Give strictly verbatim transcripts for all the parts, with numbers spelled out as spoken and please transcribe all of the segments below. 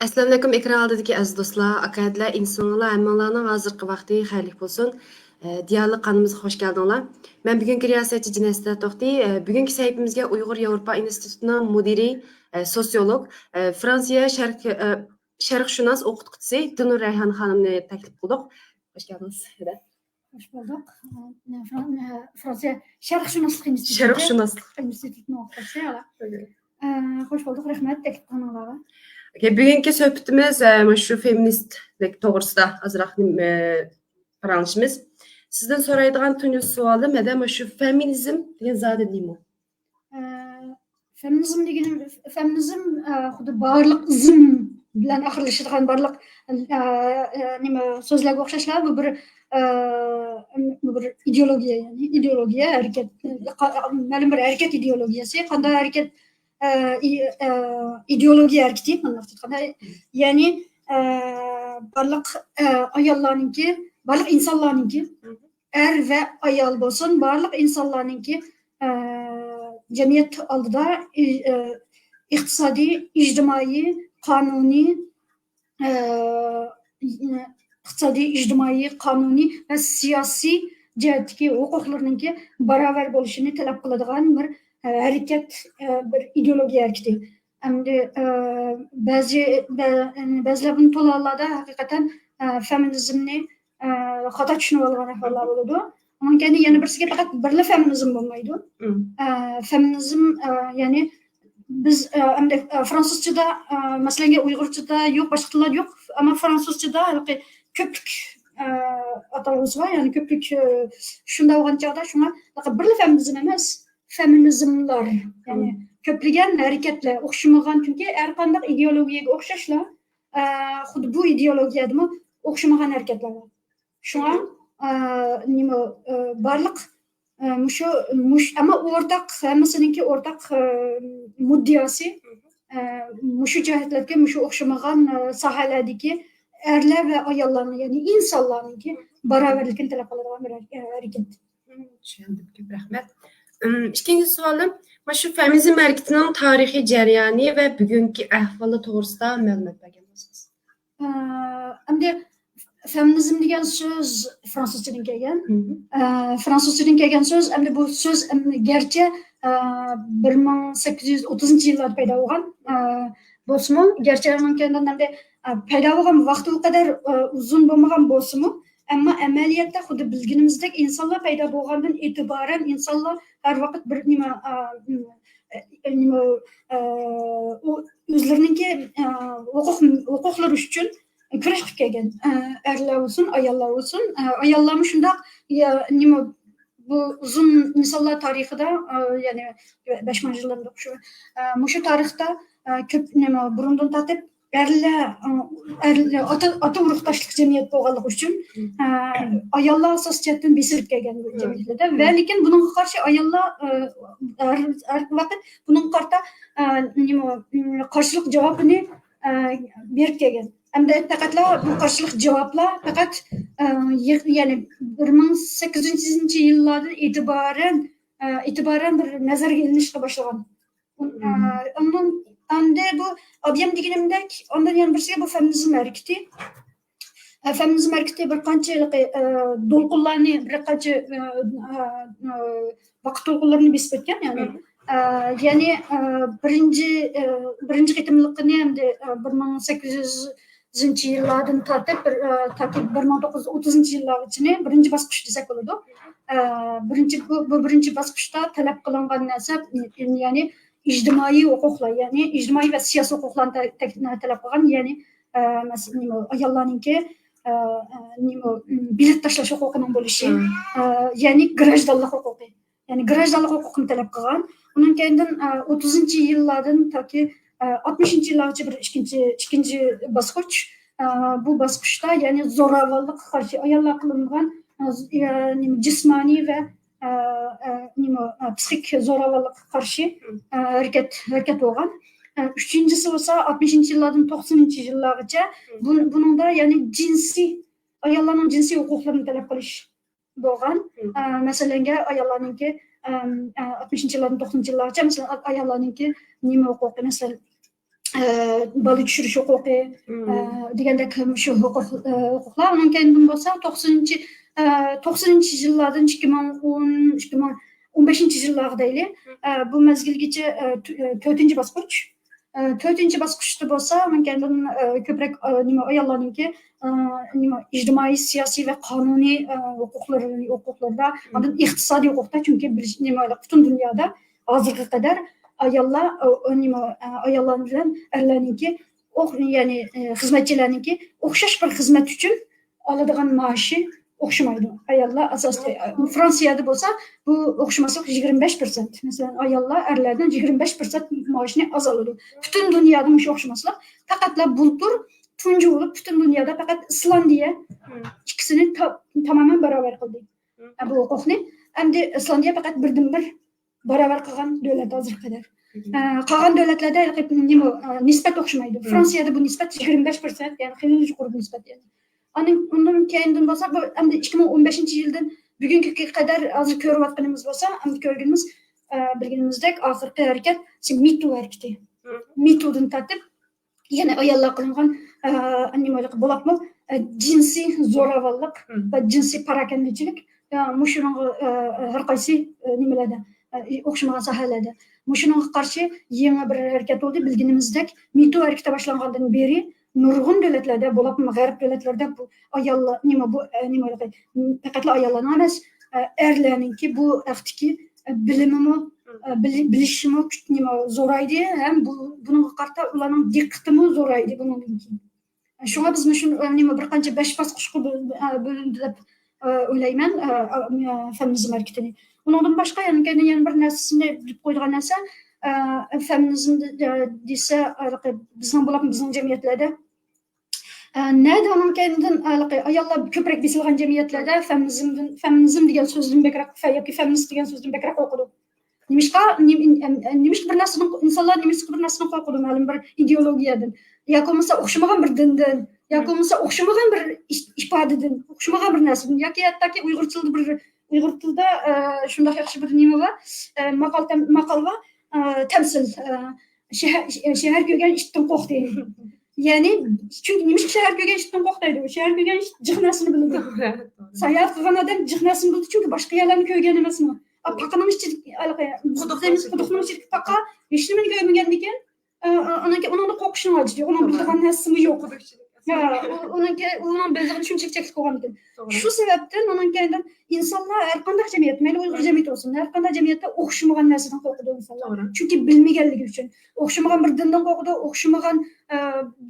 ئەسسالامۇئەلەيكۇم، ئېكران ئالدىدىكى ئەزىز دوستلار، ئاكا-ئەدىلەر، ئىنى-سىڭىللار، ھەممىڭلارنىڭ ھازىرقى ۋاقتى خەيرلىك بولسۇن. ئە، دىيارلىق قانىلىمىزغا خوش كەلدىڭلار. مەن بۈگۈنكى رىياسەتچى جىنەستە توختى. ئە، بۈگۈنكى سەھىپىمىزگە ئۇيغۇر ياۋروپا ئىنستىتۇتىنىڭ مۇدىرى، ئە، سوسىيولوگ، ئە، فرانسىيە شەرق-، ئە، شەرقشۇناس ئوقۇتقۇچىسى دىلنۇر رەيھان خانىمنى تەكلىپ قىلدۇق. خوش كەلدىڭىز. خوش بولدۇق. ئە، فران-، ئە، فرانسىيە شەرقشۇناسلىق ئىنستىتۇتى. شەرقشۇناسلىق. ئىنستىتۇتىنىڭ ئوقۇتقۇچىسى، ھالا. ئە، خوش بولدۇق، رەھمەت تەكلىپ قىلغىنىڭلارغا. ئوكەي، بۈگۈنكى سۆھبىتىمىز، ئە، مۇشۇ فېمىنىستلىك توغرىسىدا ئازراق، ئە، پاراڭلىشىمىز. سىزدىن سورايدىغان تۇنجى سوئالىم، ھەدە مۇشۇ فېمىنىزم دېگەن زادى نېمە؟ ئە، فېمىنىزم دېگىنىم، فېمىنىزم، ئە، خۇددى بارلىق ئىزم بىلەن ئاخىرلىشىدىغان بارلىق، ئە، ئە، نېمە، سۆزلەرگە ئوخشاشلا، بۇ بىر، ئە، بۇ بىر ئىدېئولوگىيە، يەنى ئىدېئولوگىيە ھەرىكەت، مەلۇم بىر ھەرىكەت ئىدېئولوگىيەسى، قانداق ھەرىكەت، ئە، ئى-، ئە، ئىدېئولوگىيە ھەرىكىتى، مۇنداق ئېيتقاندا، يەنى، ئە، بارلىق، ئە، ئاياللارنىڭكى، بارلىق ئىنسانلارنىڭكى، ئەر ۋە ئايال بولسۇن، بارلىق ئىنسانلارنىڭكى، ئە، جەمئىيەت ئالدىدا ئى-، ئە، ئىقتىسادىي، ئىجتىمائىي، قانۇنىي، ئە، ئىقتىسادىي، ئىجتىمائىي، قانۇنىي ۋە سىياسىي جەھەتتىكى ھوقۇقلىرىنىڭكى باراۋەر بولۇشىنى تەلەپ قىلىدىغان بىر، ئە، ھەرىكەت، ئە، بىر ئىدېئولوگىيە ھەرىكىتى. ئەمدى، ئە، بەزى، بە-، بەزىلەر بۇنى تولا ھاللاردا ھەقىقەتەن، ئە، فېمىنىزمنى، ئە، خاتا چۈشىنىۋالغان ئەھۋاللار بولىدۇ. ئۇنىڭ كەينىدىن يەنە بىرسىگە پەقەت بىرلا فېمىنىزم بولمايدۇ. مم. ئە، فېمىنىزم، ئە، يەنى بىز، ئە، ئەمدى، ئە، فرانسۇزچىدا، ئە، مەسىلەنگە ئۇيغۇرچىدا يوق، باشقا تىللاردا يوق، ئەمما فرانسۇزچىدا ھېلىقى كۆپلۈك، ئە، ئاتالغۇسى بار، يەنى كۆپلۈك، ئە، شۇنداق بولغان چاغدا شۇڭا ھېلىقى بىرلا فېمىنىزم ئەمەس، فېمىنىزملار، يەنى مم. كۆپلىگەن ھەرىكەتلەر ئوخشىمىغان، چۈنكى ھەر قانداق ئىدېئولوگىيەگە ئوخشاشلا، ئە، خۇددى بۇ ئىدېئولوگىيەدىمۇ ئوخشىمىغان ھەرىكەتلەر بار. شۇڭا، ئە، نېمە، ئە، بارلىق، ئە، مۇشۇ، مۇش-، ئەمما ئورتاق، ھەممىسىنىڭكى ئورتاق، ئە، مۇددىئاسى، ئە، مۇشۇ جەھەتلەردىكى، مۇشۇ ئوخشىمىغان، ئە، ساھەلەردىكى ئەرلەر ۋە ئاياللارنىڭ، يەنى ئىنسانلارنىڭكى باراۋەرلىكىنى تەلەپ قىلىدىغان بىر ھەر-، ھەرىكەت. چۈشەندىم، كۆپ رەھمەت. ئىم، ئىككىنچى سوئالىم، مانا شۇ فېمىنىزم ھەرىكىتىنىڭ تارىخىي جەريانى ۋە بۈگۈنكى ئەھۋالى توغرىسىدا مەلۇمات بەرگەن بولسىڭىز. ئە، ئەمدى فېمىنىزم دېگەن سۆز فرانسۇزچىدىن كەلگەن. مم. ئە، فرانسۇزچىدىن كەلگەن سۆز، ئەمدى بۇ سۆز، ئەمدى گەرچە، ئە، بىر مىڭ سەككىز يۈز ئوتتۇزىنچى يىللاردا پەيدا بولغان، ئە، بولسىمۇ، گەرچە ئۇنىڭ كەينىدىن ئەمدى، ئە، پەيدا بولغان ۋاقتى ئۇ قەدەر، ئە، ئۇزۇن بولمىغان بولسىمۇ، ئەمما ئەمەلىيەتتە خۇددى بىلگىنىمىزدەك ئىنسانلار پەيدا بولغاندىن ئېتىبارەن ئىنسانلار ھەر ۋاقىت بىر نېمە، ئە، ئە، نېمە، ئە، ئۇ ئۆزلىرىنىڭكى، ئە، ھوقۇق، ھوقۇقلىرى ئۈچۈن كۈرەش قىلىپ كەلگەن. ئە، ئەرلەر بولسۇن، ئاياللار بولسۇن. ئە، ئاياللارمۇ شۇنداق، يا، نېمە، بۇ ئۇزۇن ئىنسانلار تارىخىدا، ئە، يەنى بەش مىڭ يىللاردىن شۇ، ئە، مۇشۇ تارىختا، ئە، كۆپ نېمە، بۇرۇندىن تارتىپ ئەرلەر، ئە، ئەرلەر، ئاتا، ئاتا ئۇرۇقداشلىق جەمئىيەت بولغانلىقى ئۈچۈن، ئە، ئاياللار ئاساسىي جەھەتتىن بېسىلىپ كەلگەن بۇ جەمئىيەتلەردە. ۋە لېكىن بۇنىڭغا قارشى ئاياللار، ئە، ھەر، ھەر ۋاقىت بۇنىڭغا قارىتا، ئە، نېمە، قارشىلىق جاۋابىنى، ئە، بېرىپ كەلگەن. ئەمدى پەقەتلا بۇ قارشىلىق جاۋابلار پەقەت، ئە، يېق-، يەنى بىر مىڭ سەككىز يۈزىنچى يىللاردىن ئېتىبارەن، ئە، ئېتىبارەن بىر نەزەرگە ئېلىنىشقا باشلىغان. ئە، ئاندىن، ئاندى بۇ ئابيام دېگىنىمدەك، ئاندىن يەنە بىرسىگە بۇ فېمىنىزم ھەرىكىتى. ئە، فېمىنىزم ھەرىكىتى بىر قانچە ھېلىقى، ئە، دولقۇنلارنى، بىر قانچە، ئە، ئە، ئە، ۋاقىت دولقۇنلىرىنى بېسىپ ئۆتكەن، يەنى. ئە، يەنى، ئە، بىرىنچى، ئە، بىرىنچى قېتىملىقىنى ئەمدى، ئە، بىر مىڭ سەككىز يۈزىنچى يىللاردىن تارتىپ بىر، ئە، تاكى بىر مىڭ توققۇز يۈز ئوتتۇزىنچى يىللارغىچىنى بىرىنچى باسقۇچ دېسەك بولىدۇ. ئە، بىرىنچى، بۇ، بۇ بىرىنچى باسقۇچتا تەلەپ قىلىنغان نەرسە، يەنى ئىجتىمائىي ھوقۇقلار، يەنى ئىجتىمائىي ۋە سىياسىي ھوقۇقلارنى تە-، تە-، تەلەپ قىلغان، يەنى، ئە، مەسىلەن، نېمە، ئاياللارنىڭكى، ئە، ئە، نېمە، م، بېلەت تاشلاش ھوقۇقىنىڭ بولۇشى، ئە، يەنى گراژدانلىق ھوقۇقى، يەنى گراژدانلىق ھوقۇقىنى تەلەپ قىلغان. ئۇنىڭ كەينىدىن، ئە، ئوتتۇزىنچى يىللاردىن تاكى، ئە، ئاتمىشىنچى يىللارغىچە بىر ئىككىنچى، ئىككىنچى باسقۇچ. ئە، بۇ باسقۇچتا، يەنى زوراۋانلىققا قارشى، ئاياللارغا قىلىنغان، ئە، ز-، ئە، نېمە، جىسمانىي ۋە ئە، ئە، نېمە، ئە، پسىخىك زوراۋانلىققا قارشى، ئە، ھەرىكەت، ھەرىكەت بولغان. ئە، ئۈچىنچىسى بولسا ئاتمىشىنچى يىللاردىن توقسىنىنچى يىللارغىچە بۇ-، بۇنىڭدا، يەنى جىنسىي، ئاياللارنىڭ جىنسىي ھوقۇقلىرىنى تەلەپ قىلىش بولغان. ئە، مەسىلەنگە، ئاياللارنىڭكى، ئەم، ئە، ئاتمىشىنچى يىللاردىن توقسىنىنچى يىللارغىچە، مەسىلەن، ئا-، ئاياللارنىڭكى نېمە ھوقۇقى، مەسىلەن، بالا چۈشۈرۈش ھوقۇقى، دېگەندەك شۇ ھوقۇق، ھوقۇقلار. ئۇنىڭ كەينىدىن بولسا توقسىنىنچى، توقسىنىنچى يىللاردىن ئىككى مىڭ ئون، ئىككى مىڭ ئون بەشىنچى يىللارغا دەيلى، بۇ مەزگىلگىچە، تۆتىنچى باسقۇچ. تۆتىنچى باسقۇچتا بولسا ئۇنىڭ كەينىدىن، كۆپرەك، نېمە، ئاياللارنىڭكى، نېمە، ئىجتىمائىي، سىياسىي ۋە قانۇنىي، ھوقۇقلىرى، ھوقۇقلىرىدا، ئاندىن ئىقتىسادىي ھوقۇقتا، چۈنكى بىر نېمە، پۈتۈن دۇنيادا ھازىرغا قەدەر ئاياللار، ئۇ، ئۇ نېمە، ئاياللار بىلەن ئەرلەرنىڭكى ئوخ-، يەنى، خىزمەتچىلەرنىڭكى ئوخشاش بىر خىزمەت ئۈچۈن ئالىدىغان مائاشى ئوخشىمايدۇ. ئاياللار ئاساسىي، فرانسىيەدە بولسا بۇ ئوخشىماسلىق يىگىرمە بەش پىرسەنت. مەسىلەن، ئاياللار ئەرلەردىن يىگىرمە بەش پىرسەنت مائاشنى ئاز ئالىدۇ. پۈتۈن دۇنيادا مۇشۇ ئوخشىماسلىق. پەقەتلا بۇلتۇر تۇنجى بولۇپ پۈتۈن دۇنيادا پەقەت ئىسلاندىيە ئىككىسىنى تا-، تامامەن باراۋەر قىلدى. بۇ ھوقۇقنى. ئەمدى ئىسلاندىيە پەقەت بىردىنبىر باراۋەر قىلغان دۆلەت ھازىرغا قەدەر. ئە، قالغان دۆلەتلەردە ھېلىقى نېمە، ئە، نىسبەت ئوخشىمايدۇ. فرانسىيەدە بۇ نىسبەت يىگىرمە بەش پىرسەنت، يەنى خېلى يۇقىرى بىر نىسبەت، يەنى. ئاندىن، ئۇنىڭ كەينىدىن بولسا، بۇ ئەمدى ئىككى مىڭ ئون بەشىنچى يىلدىن بۈگۈنگە قەدەر ھازىر كۆرۈۋاتقىنىمىز بولسا، ئەمدى كۆرگىنىمىز، ئە، بىلگىنىمىزدەك، ئاخىرقى ھەرىكەت مىتۇ ھەرىكىتى. مىتۇدىن تارتىپ يەنە ئاياللارغا قىلىنغان، ئە، نېمە بولۇپمۇ، ئە، جىنسىي زوراۋانلىق ۋە جىنسىي پاراكەندىچىلىك، ئە، مۇشۇنىڭغا، ئە، ھەر قايسى، ئە، نېمىلەردە، ئە، ئوخشىمىغان ساھەلەردە. مۇشۇنىڭغا قارشى يېڭى بىر ھەرىكەت بولدى. بىلگىنىمىزدەك، مىتۇ ھەرىكىتى باشلانغاندىن بېرى نۇرغۇن دۆلەتلەردە، بولۇپمۇ غەرب دۆلەتلىرىدە بۇ ئاياللار، نېمە بۇ، ئە، نېمە، پەقەتلا ئاياللارنىڭ ئەمەس، ئە، ئەرلەرنىڭكى بۇ ھەقتىكى، ئە، بىلىمىمۇ، ئە، بىلى-، بىلىشىمۇ كۈچ-، نېمە، زورايدى ھەم بۇ، بۇنىڭغا قارىتا ئۇلارنىڭ دىققىتىمۇ زورايدى بۇنىڭدىن كېيىن. شۇڭا بىز مۇشۇ، ئە، نېمە، بىر قانچە بەش باسقۇچقا بۆل-، ئە، بۆلۈندى دەپ، ئە، ئويلايمەن، ئە، ئە، فېمىنىزم ھەرىكىتىنى. ئۇنىڭدىن باشقا يەنە، يەنە بىر نەرسىنى بىلىپ قويىدىغان نەرسە، ئە، فېمىنىزم دە-، دېسە، ھېلىقى بىزنىڭ، بولۇپمۇ بىزنىڭ جەمئىيەتلەردە، ئە، نەدە ئۇنىڭ كەينىدىن، ھېلىقى ئاياللار كۆپرەك بېسىلغان جەمئىيەتلەردە فېمىنىزمدىن، فېمىنىزم دېگەن سۆزدىن بەكرەك، فە-، ياكى فېمىنىست دېگەن سۆزدىن بەكرەك قورقىدۇ. نېمىشقا، نېم-، ئەم-، ئەم-، نېمىشقا بىر نەرسىدىن، ئىنسانلار نېمىشقا بىر نەرسىدىن قورقىدۇ؟ مەلۇم بىر ئىدېئولوگىيەدىن، ياكى بولمىسا ئوخشىمىغان بىر دىندىن، ياكى بولمىسا ئوخشىمىغان بىر ئىش-، ئىپادىدىن، ئوخشىمىغان بىر نەرسىدىن، ياكى ھەتتاكى ئۇيغۇر تىلىدا بىر، ئۇيغۇر تىلىدا، ئە، شۇنداق ياخشى بىر نېمە بار، ئە، ماقال تەم-، ماقال بار، ئە، تەمسىل، ئە، شەھەر، شەھەر كۆرگەن ئىتتىن قورق دەيدۇ. يەنى، چۈنكى نېمىشقا شەھەر كۆرگەن ئىتتىن قورق دەيدۇ؟ شەھەر كۆرگەن ئىت جىق نەرسىنى بىلىدۇ. توغرا، توغرا. ساياھەت قىلغان ئادەم جىق نەرسىنى بىلىدۇ، چۈنكى باشقا يەرلەرنى كۆرگەن ئەمەسمۇ. ئا، پاقىنىڭ ئىچىدىكى، ھېلىقى، قۇدۇقنىڭ دېمىز، ئىچىدىكى قۇدۇقنىڭ ئىچىدىكى پاقا ھېچنېمىنى كۆرمىگەندىكىن، ئا، ئا، ئۇنىڭكى، ئۇنىڭدا قورقۇشنىڭ ھاجىتى يوق، ئۇنىڭ توغرا. بىلىدىغان نەرسىمۇ يوق. قۇدۇق ئىچىدىكى. ھە، ئۇ، ئۇنىڭكى، ئۇنىڭ بىلىدىغىنى شۇنچىلىك چەكلىك بولغاندىكىن. توغرا. شۇ سەۋەبتىن ئۇنىڭ كەينىدىن ئىنسانلار ھەر قانداق جەمئىيەت، مەيلى ئۇيغۇر جەمئىيىتى بولسۇن، ھەر قانداق جەمئىيەتتە ئوخشىمىغان نەرسىدىن قورقىدۇ ئىنسانلار. توغرا. چۈنكى بىلمىگەنلىكى ئۈچۈن. ئوخشىمىغان بىر دىندىن قورقىدۇ، ئوخشىمىغان، ئە،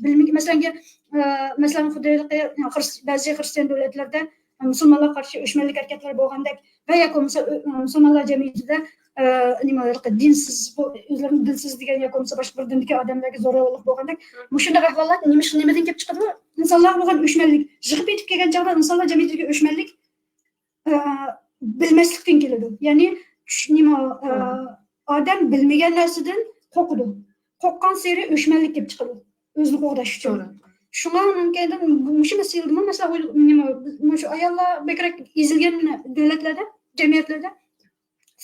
بىلمىگەن، مەسىلەنكى، ئە، مەسىلەن، خۇددى ھېلىقى خرىس-، بەزى خرىستىيان دۆلەتلەردە مۇسۇلمانلارغا قارشى ئۆچمەنلىك ھەرىكەتلىرى بولغاندەك ۋە ياكى بولمىسا، ئۆ-، مۇسۇلمانلار جەمئىيىتىدە، ئە، نېمە، ھېلىقى دىنسىز، بۇ، ئۆزلىرىنى دىنسىز دېگەن ياكى بولمىسا باشقا بىر دىندىكى ئادەملەرگە زوراۋانلىق بولغاندەك، مۇشۇنداق ئەھۋاللار نېمىش-، نېمىدىن كېلىپ چىقىدۇ؟ ئىنسانلارغا بولغان ئۆچمەنلىك. يىغىپ يېتىپ كەلگەن چاغدا ئىنسانلار جەمئىيىتىدىكى ئۆچمەنلىك، ئە، بىلمەسلىكتىن كېلىدۇ. يەنى چۈش-، نېمە، ئە، ئادەم بىلمىگەن نەرسىدىن قورقىدۇ. قورققانسېرى ئۆچمەنلىك كېلىپ چىقىدۇ. ئۆزىنى قوغداش ئۈچۈن. توغرا. شۇڭا ئۇنىڭ كەينىدىن مۇشۇ مەسىلىدىمۇ، مەسىلەن، ئۇيغۇر-، نېمە، مۇشۇ ئاياللار بەكرەك ئېزىلگەن دۆلەتلەردە، جەمئىيەتلەردە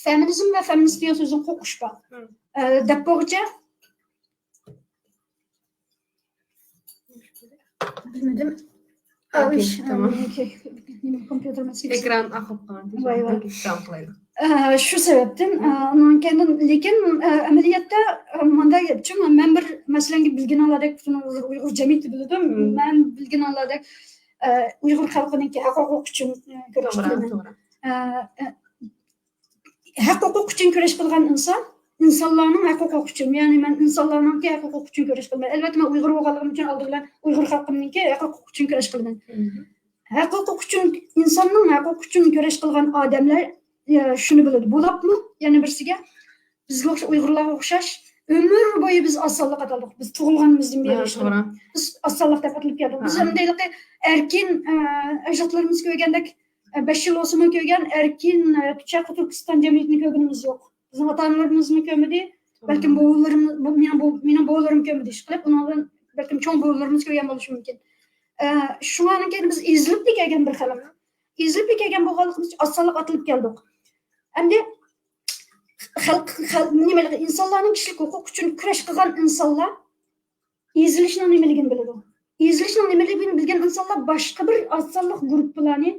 فېمىنىزم ۋە فېمىنىست دېگەن سۆزدىن قورقۇش بار. ئە، دەپ بولغۇچە، بىلمىدىم. ئوكەي، ئىش، تامام. ئوكەي. نېمە، كومپيۇتېر مەسىلىسى. ئېكران ئاقىپ قالدى. ۋاي، ۋاي. ئوكەي، داۋام قىلايلى. ئە، شۇ سەۋەبتىن، ئە، ئۇنىڭ كەينىدىن، لېكىن، ئە، ئەمەلىيەتتە، ئە، مۇنداق گەپ، چۈنكى مەن بىر مەسىلەنگە بىلگىنىڭلاردەك پۈتۈن ئۇيغۇر، ئۇيغۇر جەمئىيىتى بىلىدۇ. مەن بىلگىنىڭلاردەك، ئە، ئۇيغۇر خەلقىنىڭكى ھەق ھوقۇقى ئۈچۈن، ئە، كۈرەش قىلىمەن. توغرا. ئە، ئە، ھەق ھوقۇق ئۈچۈن كۈرەش قىلغان ئىنسان، ئىنسانلارنىڭ ھەق ھوقۇقى ئۈچۈن، يەنى مەن ئىنسانلارنىڭكى ھەق ھوقۇقى ئۈچۈن كۈرەش قىلىمەن. ئەلۋەتتە، مەن ئۇيغۇر بولغانلىقىم ئۈچۈن ئالدى بىلەن ئۇيغۇر خەلقىمنىڭكى ھەق ھوقۇقى ئۈچۈن كۈرەش قىلىمەن. ھەق ھوقۇق ئۈچۈن، ئىنساننىڭ ھەق ھوقۇقى ئۈچۈن كۈرەش قىلغان ئادەملەر، ئە، شۇنى بىلىدۇ. بولۇپمۇ يەنە بىرسىگە، بىزگە ئوخشاش، ئۇيغۇرلارغا ئوخشاش ئۆمۈر بويى بىز ئاز سانلىق ئاتالدۇق. بىز تۇغۇلغىنىمىزدىن بېرى، ھە، ئىشلىرىمىز، توغرا، بىز ئاز سانلىق دەپ ئاتىلىپ كەلدۇق. بىز، ھە، ئەمدى ھېلىقى ئەركىن، ئە، ئەجدادلىرىمىز كۆرگەندەك، ئە، بەش يىل بولسىمۇ كۆرگەن ئەركىن، ئە، شەرقىي تۈركىستان جەمئىيىتىنى كۆرگىنىمىز يوق. بىزنىڭ ئاتا-ئانىلىرىمىزمۇ كۆرمىدى. توغرا. بەلكىم بوۋىلىرىمىز، بۇ مېنىڭ بو-، مېنىڭ بوۋىلىرىم كۆرمىدى. ئىشقىلىپ، ئۇنىڭدىن بەلكىم چوڭ بوۋىلىرىمىز كۆرگەن بولۇشى مۇمكىن. ئە، شۇڭا ئاندىن كېيىن بىز ئېزىلىپلا كەلگەن بىر خەلق. ئېزىلىپلا كەلگەن بولغانلىقىمىز ئۈچۈن ئاز سانلىق ئاتىلىپ كەلدۇق. ئەمدى خەلق، خەل-، نېمە، ئىنسانلارنىڭ كىشىلىك ھوقۇق ئۈچۈن كۈرەش قىلغان ئىنسانلار ئېزىلىشنىڭ نېمىلىكىنى بىلىدۇ. ئېزىلىشنىڭ نېمىلىكىنى بىلگەن ئىنسانلار باشقا بىر ئاز سانلىق گۇرۇپپىلارنى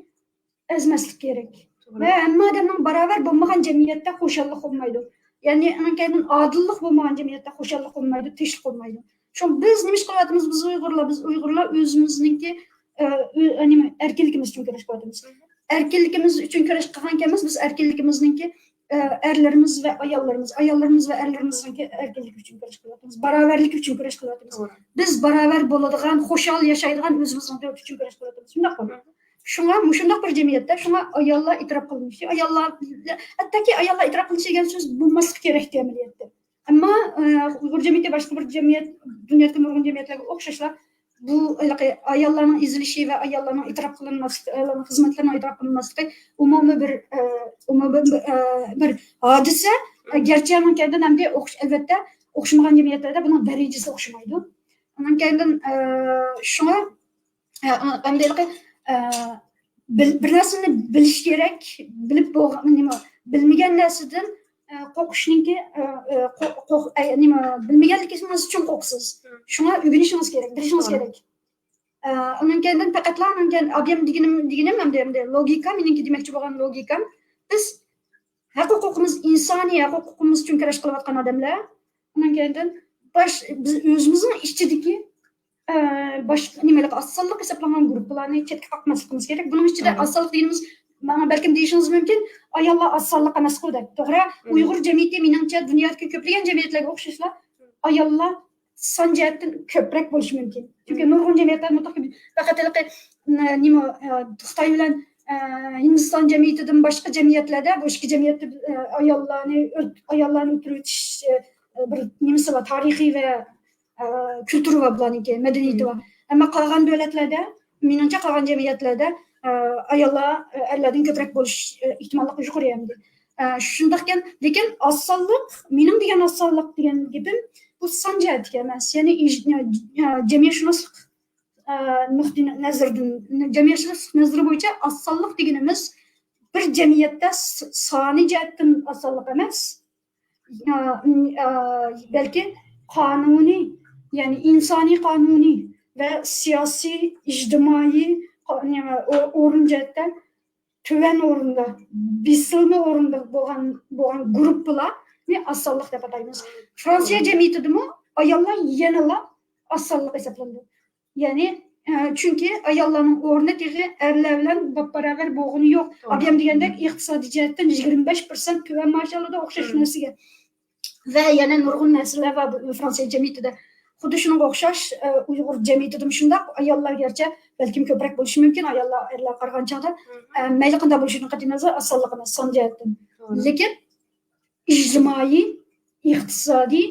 ئەزمەسلىك كېرەك. ۋە ھەممە ئادەمنىڭ باراۋەر بولمىغان جەمئىيەتتە خۇشاللىق بولمايدۇ. يەنى ئۇنىڭ كەينىدىن ئادىللىق بولمىغان جەمئىيەتتە خۇشاللىق بولمايدۇ، تىنچلىق بولمايدۇ. شۇڭا بىز نېمە ئىش قىلىۋاتىمىز؟ بىز ئۇيغۇرلار، بىز ئۇيغۇرلار ئۆزىمىزنىڭكى، ئە، ئۆ-، ئە، نېمە، ئەركىنلىكىمىز ئۈچۈن كۈرەش قىلىۋاتىمىز. ئەركىنلىكىمىز ئۈچۈن كۈرەش قىلغان ئىكەنمىز، بىز ئەركىنلىكىمىزنىڭكى، ئە، ئەرلىرىمىز ۋە ئاياللىرىمىز، ئاياللىرىمىز ۋە ئەرلىرىمىزنىڭكى ئەركىنلىكى ئۈچۈن كۈرەش قىلىۋاتىمىز، باراۋەرلىكى ئۈچۈن كۈرەش قىلىۋاتىمىز. بىز باراۋەر بولىدىغان، خۇشال ياشايدىغان ئۆزىمىزنىڭ دۆلىتى ئۈچۈن كۈرەش قىلىۋاتىمىز. شۇنداققۇ؟ شۇڭا مۇشۇنداق بىر جەمئىيەتتە، شۇڭا ئاياللار ئېتىراپ قىلىنىشى، ئاياللار، ھەتتاكى ئاياللار ئېتىراپ قىلىشى دېگەن سۆز بولماسلىقى كېرەكتى ئەمەلىيەتتە. ئەمما، ئە، ئۇيغۇر جەمئىيىتى باشقا بىر جەمئىيەت، دۇنيادىكى نۇرغۇن جەمئىيەتلەرگە ئوخشاشلا، بۇ ھېلىقى ئاياللارنىڭ ئېزىلىشى ۋە ئاياللارنىڭ ئېتىراپ قىلىنماسلىقى، ئاياللارنىڭ خىزمەتلىرىنىڭ ئېتىراپ قىلىنماسلىقى ئومۇمىي بىر، ئە، ئومۇمىي بىر، ئە، بىر ھادىسە. ئە، گەرچە ئۇنىڭ كەينىدىن ئەمدى ئوخش-، ئەلۋەتتە، ئوخشىمىغان جەمئىيەتلەردە بۇنىڭ دەرىجىسى ئوخشىمايدۇ. ئۇنىڭ كەينىدىن، ئە، شۇڭا ئە، ئەمدى ھېلىقى، ئە، بىل-، بىر نەرسىنى بىلىش كېرەك، بىلىپ بولغان، نېمە، بىلمىگەن نەرسىدىن، ئە، قورقۇشنىڭكى، ئە، ئە، قو-، قو-، ئە، نېمە، بىلمىگەنلىكىڭىز ئۈچۈن قورقىسىز. شۇڭا ئۆگىنىشىڭىز كېرەك، بىلىشىڭىز كېرەك. ئە، ئۇنىڭ كەينىدىن پەقەتلا ئۇنىڭ كەينىدىن ئادەم دېگىنىم، دېگىنىم ئەمدى، ئەمدى لوگىكا، مېنىڭكى دېمەكچى بولغان لوگىكام، بىز ھەق ھوقۇقىمىز، ئىنسانىي ھەق ھوقۇقىمىز ئۈچۈن كۈرەش قىلىۋاتقان ئادەملەر، ئۇنىڭ كەينىدىن باش-، بىز ئۆزىمىزنىڭ ئىچىدىكى، ئە، باشقا نېمىلەرگە ئاز سانلىق ھېسابلانغان گۇرۇپپىلارنى چەتكە قاقماسلىقىمىز كېرەك. بۇنىڭ ئىچىدە ئاز سانلىق دېگىنىمىز، ماڭا بەلكىم دېيىشىڭىز مۇمكىن، ئاياللار ئاز سانلىق ئەمەسقۇ دەپ. توغرا، ئۇيغۇر جەمئىيىتى مېنىڭچە دۇنيادىكى كۆپلىگەن جەمئىيەتلەرگە ئوخشاشلا ئاياللار سان جەھەتتىن كۆپرەك بولۇشى مۇمكىن. چۈنكى نۇرغۇن جەمئىيەتلەر مۇتلەق، پەقەت ھېلىقى، ن-، نېمە، ئە، خىتاي بىلەن، ئە، ھىندىستان جەمئىيىتىدىن باشقا جەمئىيەتلەردە بۇ ئىككى جەمئىيەتتە، ئە، ئاياللارنى ئۆل-، ئاياللارنى ئۆلتۈرۈۋېتىش، ئە، بىر نېمىسى بار، تارىخىي ۋە، ئە، كۈلتۈرى بار بۇلارنىڭكى، مەدەنىيىتى بار. ئەمما قالغان دۆلەتلەردە، مېنىڭچە قالغان جەمئىيەتلەردە، ئە، ئاياللار، ئە، ئەرلەردىن كۆپرەك بولۇش، ئە، ئېھتىماللىقى يۇقىرى ئەمدى. ئە، شۇنداقكەن، لېكىن ئاز سانلىق، مېنىڭ دېگەن ئاز سانلىق دېگەن گېپىم، بۇ سان جەھەتتىكى ئەمەس، يەنى ئىج-، ئە، جەمئىيەتشۇناسلىق، ئە، نۇقتىئى نەزىرىدىن، جەمئىيەتشۇناسلىق نەزىرى بويىچە ئاز سانلىق دېگىنىمىز بىر جەمئىيەتتە س-، سانى جەھەتتىن ئاز سانلىق ئەمەس، ئە، ئە، بەلكى قانۇنىي، يەنى ئىنسانىي قانۇنىي ۋە سىياسىي، ئىجتىمائىي قا-، نېمە، ئو-، ئورۇن جەھەتتە تۆۋەن ئورۇندا، بېسىلما ئورۇندا بولغان، بولغان گۇرۇپپىلارنى ئاز سانلىق دەپ ئاتايمىز. فرانسىيە جەمئىيىتىدىمۇ ئاياللار يەنىلا ئاز سانلىق ھېسابلىنىدۇ. يەنى، ئە، چۈنكى ئاياللارنىڭ ئورنى تېخى ئەرلەر بىلەن باپباراۋەر بولغىنى يوق. ئادەم دېگەندەك ئىقتىسادىي جەھەتتىن يىگىرمە بەش پىرسەنت تۆۋەن مائاش ئالىدۇ، ئوخشاش نەرسىگە. ۋە يەنە نۇرغۇن نەرسىلەر بار بۇ فرانسىيە جەمئىيىتىدە. خۇددى شۇنىڭغا ئوخشاش، ئە، ئۇيغۇر جەمئىيىتىدىمۇ شۇنداق. ئاياللار گەرچە بەلكىم كۆپرەك بولۇشى مۇمكىن، ئاياللار ئەرلەرگە قارىغان چاغدا، ئە، مەيلى قانداق بولۇشىدىن قەتئىينەزەر، ئاز سانلىق ئەمەس، سان جەھەتتىن. لېكىن ئىجتىمائىي، ئىقتىسادىي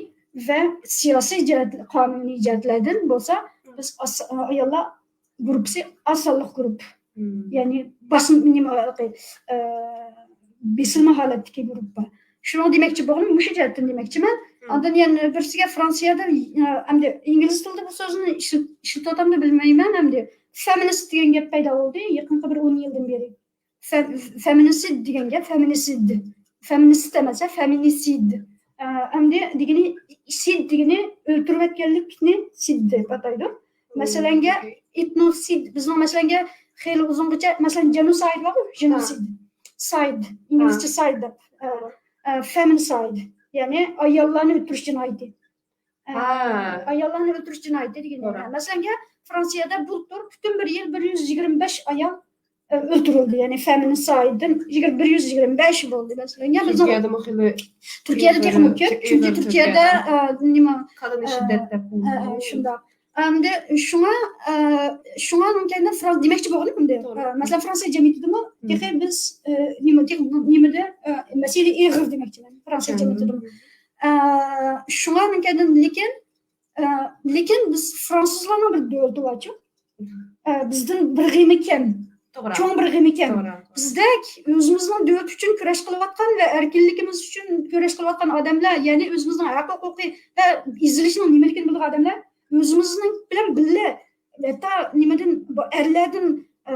ۋە سىياسىي جەھەت، قانۇنىي جەھەتلەردىن بولسا، بىز ئاز-، ئاياللار گۇرۇپپىسى ئاز سانلىق گۇرۇپپا. يەنى باسىم، نېمە، ئە، بېسىلما ھالەتتىكى گۇرۇپپا. شۇنىڭ دېمەكچى بولغىنىم، مۇشۇ جەھەتتىن دېمەكچىمەن. ئاندىن يەنە بىرسىگە، فرانسىيەدە، ئە، ئەمدى ئىنگلىز تىلىدا بۇ سۆزنى ئىشلىتىۋاتامدۇ بىلمەيمەن، ئەمدى فېمىنىست دېگەن گەپ پەيدا بولدى يېقىنقى بىر ئون يىلدىن بېرى. فە-، فېمىنىسىد دېگەن گەپ، فېمىنىسىد. فېمىنىست ئەمەس، فېمىنىسىد. ئە، ئەمدى دېگىنى، سىد دېگىنى ئۆلتۈرۈۋەتكەنلىكنى سىد دەپ ئاتايدۇ. مەسىلەنگە، ئېتنوسىد، بىزنىڭ مەسىلەنگە خېلى ئۇزۇنغىچە، مەسىلەن، جېنوسايد بارغۇ، جېنوسىد. سايد، ئىنگلىزچە سايد دەپ. ئە، ئە، فېمىنىسايد، يەنى ئاياللارنى ئۆلتۈرۈش جىنايىتى. ئە، ئاياللارنى ئۆلتۈرۈش جىنايىتى دېگەن. مەسىلەنگە، فرانسىيەدە بۇلتۇر پۈتۈن بىر يىل بىر يۈز يىگىرمە بەش ئايال، ئە، ئۆلتۈرۈلدى. يەنى فېمىنىسايدتىن يىگىرمە، بىر يۈز يىگىرمە بەش بولدى. مەسىلەنگە، بىزنىڭ تۈركىيەدىمۇ خېلى، تۈركىيەدە تېخىمۇ كۆپ، چۈنكى تۈركىيەدە، ئە، نېمە، كالىنى ئە، شىددەت دەپ، ئە، ئە، شۇنداق. ئەمدى شۇڭا، ئە، شۇڭا مۇمكىن فرانس-، دېمەكچى بولغىنىم ئەمدى، ئە، مەسىلەن، فرانسىيە جەمئىيىتىدىمۇ تېخى بىز، ئە، نېمە، تېخى بۇ نېمىدە، ئە، مەسىلە ئېغىر دېمەكچىمەن، فرانسىيە جەمئىيىتىدىمۇ. ئە، شۇڭا مۇمكىن، لېكىن، ئە، لېكىن بىز فرانسۇزلارنىڭ بىر دۆلىتى بارچۇ. ئە، بىزدىن بىر غېمى كەم. چوڭ بىر غېمى كەم. بىزدەك ئۆزىمىزنىڭ دۆلىتى ئۈچۈن كۈرەش قىلىۋاتقان ۋە ئەركىنلىكىمىز ئۈچۈن كۈرەش قىلىۋاتقان ئادەملەر، يەنى ئۆزىمىزنىڭ ھەق ھوقۇقى ۋە ئېزىلىشنىڭ نېمىلىكىنى بىلىدىغان ئادەملەر ئۆزىمىزنىڭ بىلەن بىللە، ھەتتا نېمىدىن، بۇ ئەرلەردىن، ئە،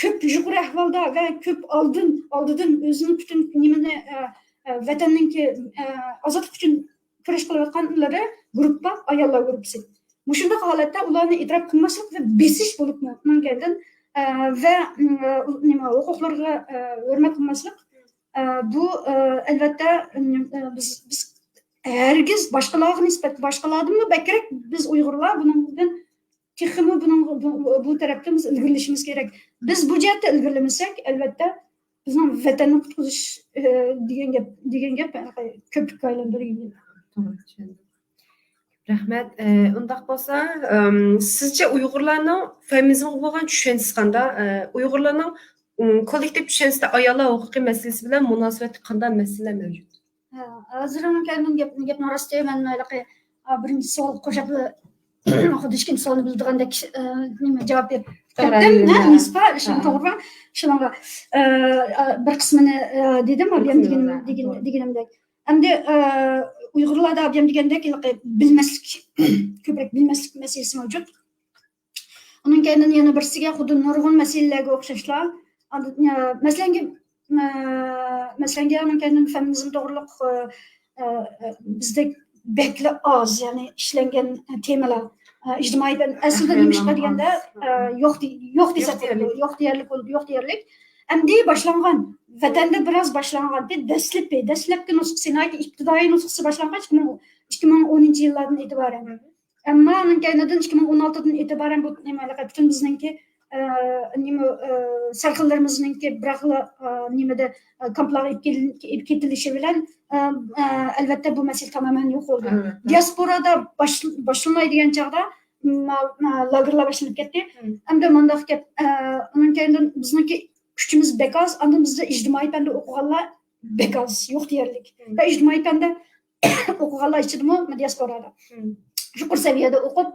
كۆپ يۇقىرى ئەھۋالدا ۋە كۆپ ئالدىن، ئالدىدىن ئۆزىنىڭ پۈتۈن نېمىنى، ئە، ئە، ۋەتەننىڭكى، ئە، ئازادلىق ئۈچۈن كۈرەش قىلىۋاتقانلىرى گۇرۇپپا، ئاياللار گۇرۇپپىسى. مۇشۇنداق ھالەتتە ئۇلارنى ئېتىراپ قىلماسلىق ۋە بېسىش بولۇپمۇ ئۇنىڭ كەينىدىن، ئە، ۋە، ئىم، ئە، نېمە، ھوقۇقلىرىغا، ئە، ھۆرمەت قىلماسلىق، ئە، بۇ، ئە، ئەلۋەتتە، ئىم، ئە، بىز، بىز ھەرگىز باشقىلارغا نىسبەت، باشقىلاردىنمۇ بەكرەك بىز ئۇيغۇرلار بۇنىڭدىن تېخىمۇ بۇنىڭ، بۇ، بۇ تەرەپتىن بىز ئىلگىرىلىشىمىز كېرەك. بىز بۇ جەھەتتە ئىلگىرىلىمىسەك، ئەلۋەتتە، بىزنىڭ ۋەتەننى قۇتقۇزۇش، ئە، دېگەن گەپ، دېگەن گەپ كۆپۈككە ئايلىنىدۇ دېگەن گەپ. توغرا چۈشەندىم. رەھمەت. ئە، ئۇنداق بولسا، ئىم، سىزچە ئۇيغۇرلارنىڭ فېمىنىزمغا بولغان چۈشەنچىسى قانداق؟ ئە، ئۇيغۇرلارنىڭ، ئىم، كوللېكتىپ چۈشەنچىسىدە ئاياللار ھوقۇقى مەسىلىسى بىلەن مۇناسىۋەتلىك قانداق مەسىلىلەر مەۋجۇت؟ ھە، ھازىر ئۇنىڭ كەينىدىن گەپ، گەپنىڭ راستى، مەن ھېلىقى، ئا، بىرىنچى سوئال قوشۇپلا خۇددى ئىككىنچى سوئالنى بىلىدىغاندەك، ئە، نېمە، جاۋاب بېرىپ كەتتىم. ھە، نىسبەت، شۇ، توغرا. شۇنىڭغا، ئە، ئە، بىر قىسمىنى، ئە، دېدىم، ئابىيام دېگىن-، دېگىن-، دېگىنىمدەك. ئەمدى، ئە، ئۇيغۇرلاردا ئابىيام دېگەندەك ھېلىقى بىلمەسلىك، كۆپرەك بىلمەسلىك مەسىلىسى مەۋجۇت. ئۇنىڭ كەينىدىن يەنە بىرسىگە خۇددى نۇرغۇن مەسىلىلەرگە ئوخشاشلا، ئاندىن، ئە، مەسىلەنگە، ئە، مەسىلەنگە ئۇنىڭ كەينىدىن فېمىنىزم توغرۇلۇق، ئە، ئە، ئە، بىزدە بەكلا ئاز، يەنى ئىشلەنگەن تېمىلار. ئە، ئىجتىمائىي پەن ئەسلىدە نېمىشقا دېگەندە، ئە، يوق دېيەرلىك، يوق دېسەك بولىدۇ، يوق دېيەرلىك بولىدۇ، يوق دېيەرلىك. ئەمدى باشلانغان، ۋەتەندە بىراز باشلانغان، دەسلىپى، دەسلەپكى نۇسخىسى، ناھايىتى ئىپتىدائىي نۇسخىسى باشلانغان ئىككى مىڭ، ئىككى مىڭ ئونىنچى يىللاردىن ئېتىبارەن. ئەمما ئۇنىڭ كەينىدىن ئىككى مىڭ ئون ئالتىدىن ئېتىبارەن بۇ نېمە، پۈتۈن بىزنىڭكى، ئە، نېمە، ئە، سەرخىللىرىمىزنىڭكى بىراقلا، ئە، نېمىدە، ئە، كامپلارغا ئېلىپ كېلىن-، ئېلىپ كېتىلىشى بىلەن، ئە، ئە، ئەلۋەتتە بۇ مەسىلە تامامەن يوق بولدى. دىياسپورادا باش-، باشلىناي دېگەن چاغدا، ما-، ما-، لاگېرلار باشلىنىپ كەتتى. ئەمدى مۇنداق گەپ، ئە، ئۇنىڭ كەينىدىن بىزنىڭكى كۈچىمىز بەك ئاز، ئاندىن بىزدە ئىجتىمائىي پەندە ئوقۇغانلار بەك ئاز، يوق دېيەرلىك. ۋە ئىجتىمائىي پەندە ئوقۇغانلار ئىچىدىمۇ دىياسپورادا يۇقىرى سەۋىيەدە ئوقۇپ،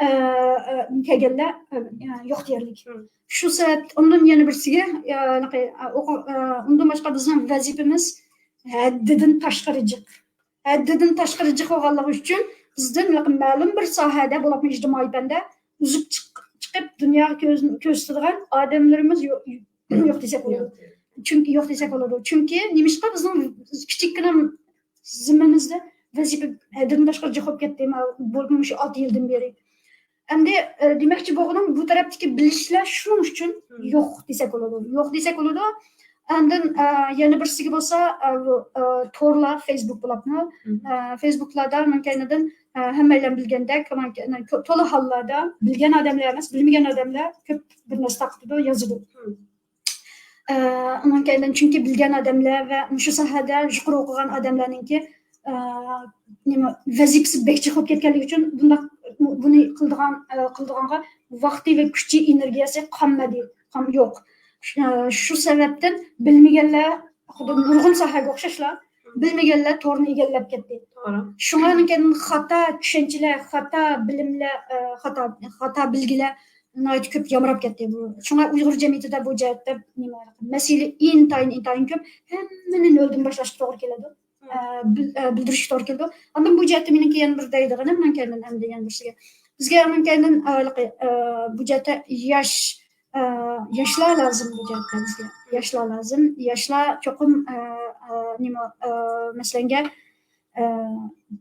ئە، ئە، كەلگەنلەر، ئە، يوق دېيەرلىك. شۇ سەۋەب، ئۇندىن يەنە بىرسىگە، ئە، ئۇندىن باشقا بىزنىڭ ۋەزىپىمىز ھەددىدىن تاشقىرى جىق. ھەددىدىن تاشقىرى جىق بولغانلىقى ئۈچۈن بىزدىن مەلۇم بىر ساھەدە، بولۇپمۇ ئىجتىمائىي پەندە ئۈزۈپ چىق-، چىقىپ دۇنياغا كۆز-، كۆرسىتىدىغان ئادەملىرىمىز يو-، يوق دېسەك بولىدۇ. چۈنكى يوق دېسەك بولىدۇ. چۈنكى نېمىشقا بىزنىڭ كىچىككىنە زىممىمىزدە ۋەزىپە ھەددىدىن تاشقىرى جىق بولۇپ كەتتى، بولۇپمۇ مۇشۇ ئالتە يىلدىن بېرى. ئەمدى، ئە، دېمەكچى بولغىنىم، بۇ تەرەپتىكى بىلىشلەر شۇنىڭ ئۈچۈن يوق دېسەك بولىدۇ. يوق دېسەك بولىدۇ. ئاندىن، ئە، يەنە بىرسىگە بولسا، ئە، بۇ، ئە، تورلار، فېيسبۇك بولۇپمۇ، ئە، فېيسبۇكلاردا ئۇنىڭ كەينىدىن، ئە، ھەممەيلەن بىلگەندەك، ئۇنىڭ كەينىدىن تو-، تولا ھاللاردا بىلگەن ئادەملەر ئەمەس، بىلمىگەن ئادەملەر كۆپ بىر نەرسە تارقىتىدۇ، يازىدۇ. ئە، ئۇنىڭ كەينىدىن، چۈنكى بىلگەن ئادەملەر ۋە مۇشۇ ساھەدە يۇقىرى ئوقۇغان ئادەملەرنىڭكى، ئە، نېمە، ۋەزىپىسى بەك جىق بولۇپ كەتكەنلىكى ئۈچۈن بۇنداق، بۇنى قىلىدىغان، ئە، قىلىدىغانغا ۋاقتى ۋە كۈچى، ئېنېرگىيەسى قالمىدى، قال-، يوق. شۇ، شۇ سەۋەبتىن بىلمىگەنلەر خۇددى نۇرغۇن ساھەگە ئوخشاشلا، بىلمىگەنلەر تورنى ئىگىلەپ كەتتى. شۇڭا كەينىدىن خاتا چۈشەنچىلەر، خاتا بىلىملەر، ئە، خاتا، خاتا بىلگىلەر ناھايىتى كۆپ يامراپ كەتتى. بۇ، شۇڭا ئۇيغۇر جەمئىيىتىدە بۇ جەھەتتە نېمە، مەسىلە ئىنتايىن، ئىنتايىن كۆپ. ھەممىنى نۆلدىن باشلاشقا توغرا كېلىدۇ. ئە، بىل-، ئە، بىلدۈرۈشكە توغرا كېلىدۇ. ئاندىن بۇ جەھەتتە مېنىڭكى يەنە بىر دەيدىغىنىم، مەن كەينىدىن ئەمدى يەنە بىرسىگە. بىزگە ئۇنىڭ كەينىدىن، ئە، ھېلىقى، ئە، بۇ جەھەتتە ياش، ئە، ياشلار لازىم بۇ جەھەتتە بىزگە. ياشلار لازىم. ياشلار چوقۇم، ئە، ئە، نېمە، ئە، مەسىلەنگە، ئە،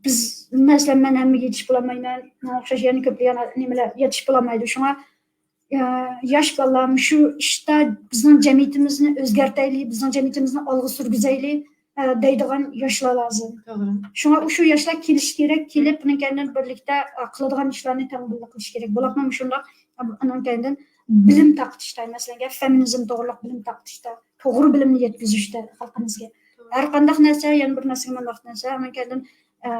بىز، مەسىلەن، مەن ھەممىگە يېتىشىپ بولالمايمەن. ماڭا ئوخشاش يەنە كۆپلىگەن نېمىلەر يېتىشىپ بولالمايدۇ. شۇڭا، ئە، ياش بالىلار مۇشۇ ئىشتا بىزنىڭ جەمئىيىتىمىزنى ئۆزگەرتەيلى، بىزنىڭ جەمئىيىتىمىزنى ئالغا سۈرگۈزەيلى، ئە، دەيدىغان ياشلار لازىم. شۇڭا ئۇشۇ ياشلار كېلىشى كېرەك، كېلىپ، ئۇنىڭ كەينىدىن بىرلىكتە، ئە، قىلىدىغان ئىشلارنى تەڭ بىللە قىلىشى كېرەك. بولۇپمۇ مۇشۇنداق، ئۇنىڭ كەينىدىن بىلىم تارقىتىشتا، مەسىلەن، فېمىنىزم توغرۇلۇق بىلىم تارقىتىشتا، توغرا بىلىمنى يەتكۈزۈشتە خەلقىمىزگە. ھەر قانداق نەرسە، يەنە بىر نەرسىگە مۇنداق نەرسە، ئۇنىڭ كەينىدىن، ئە،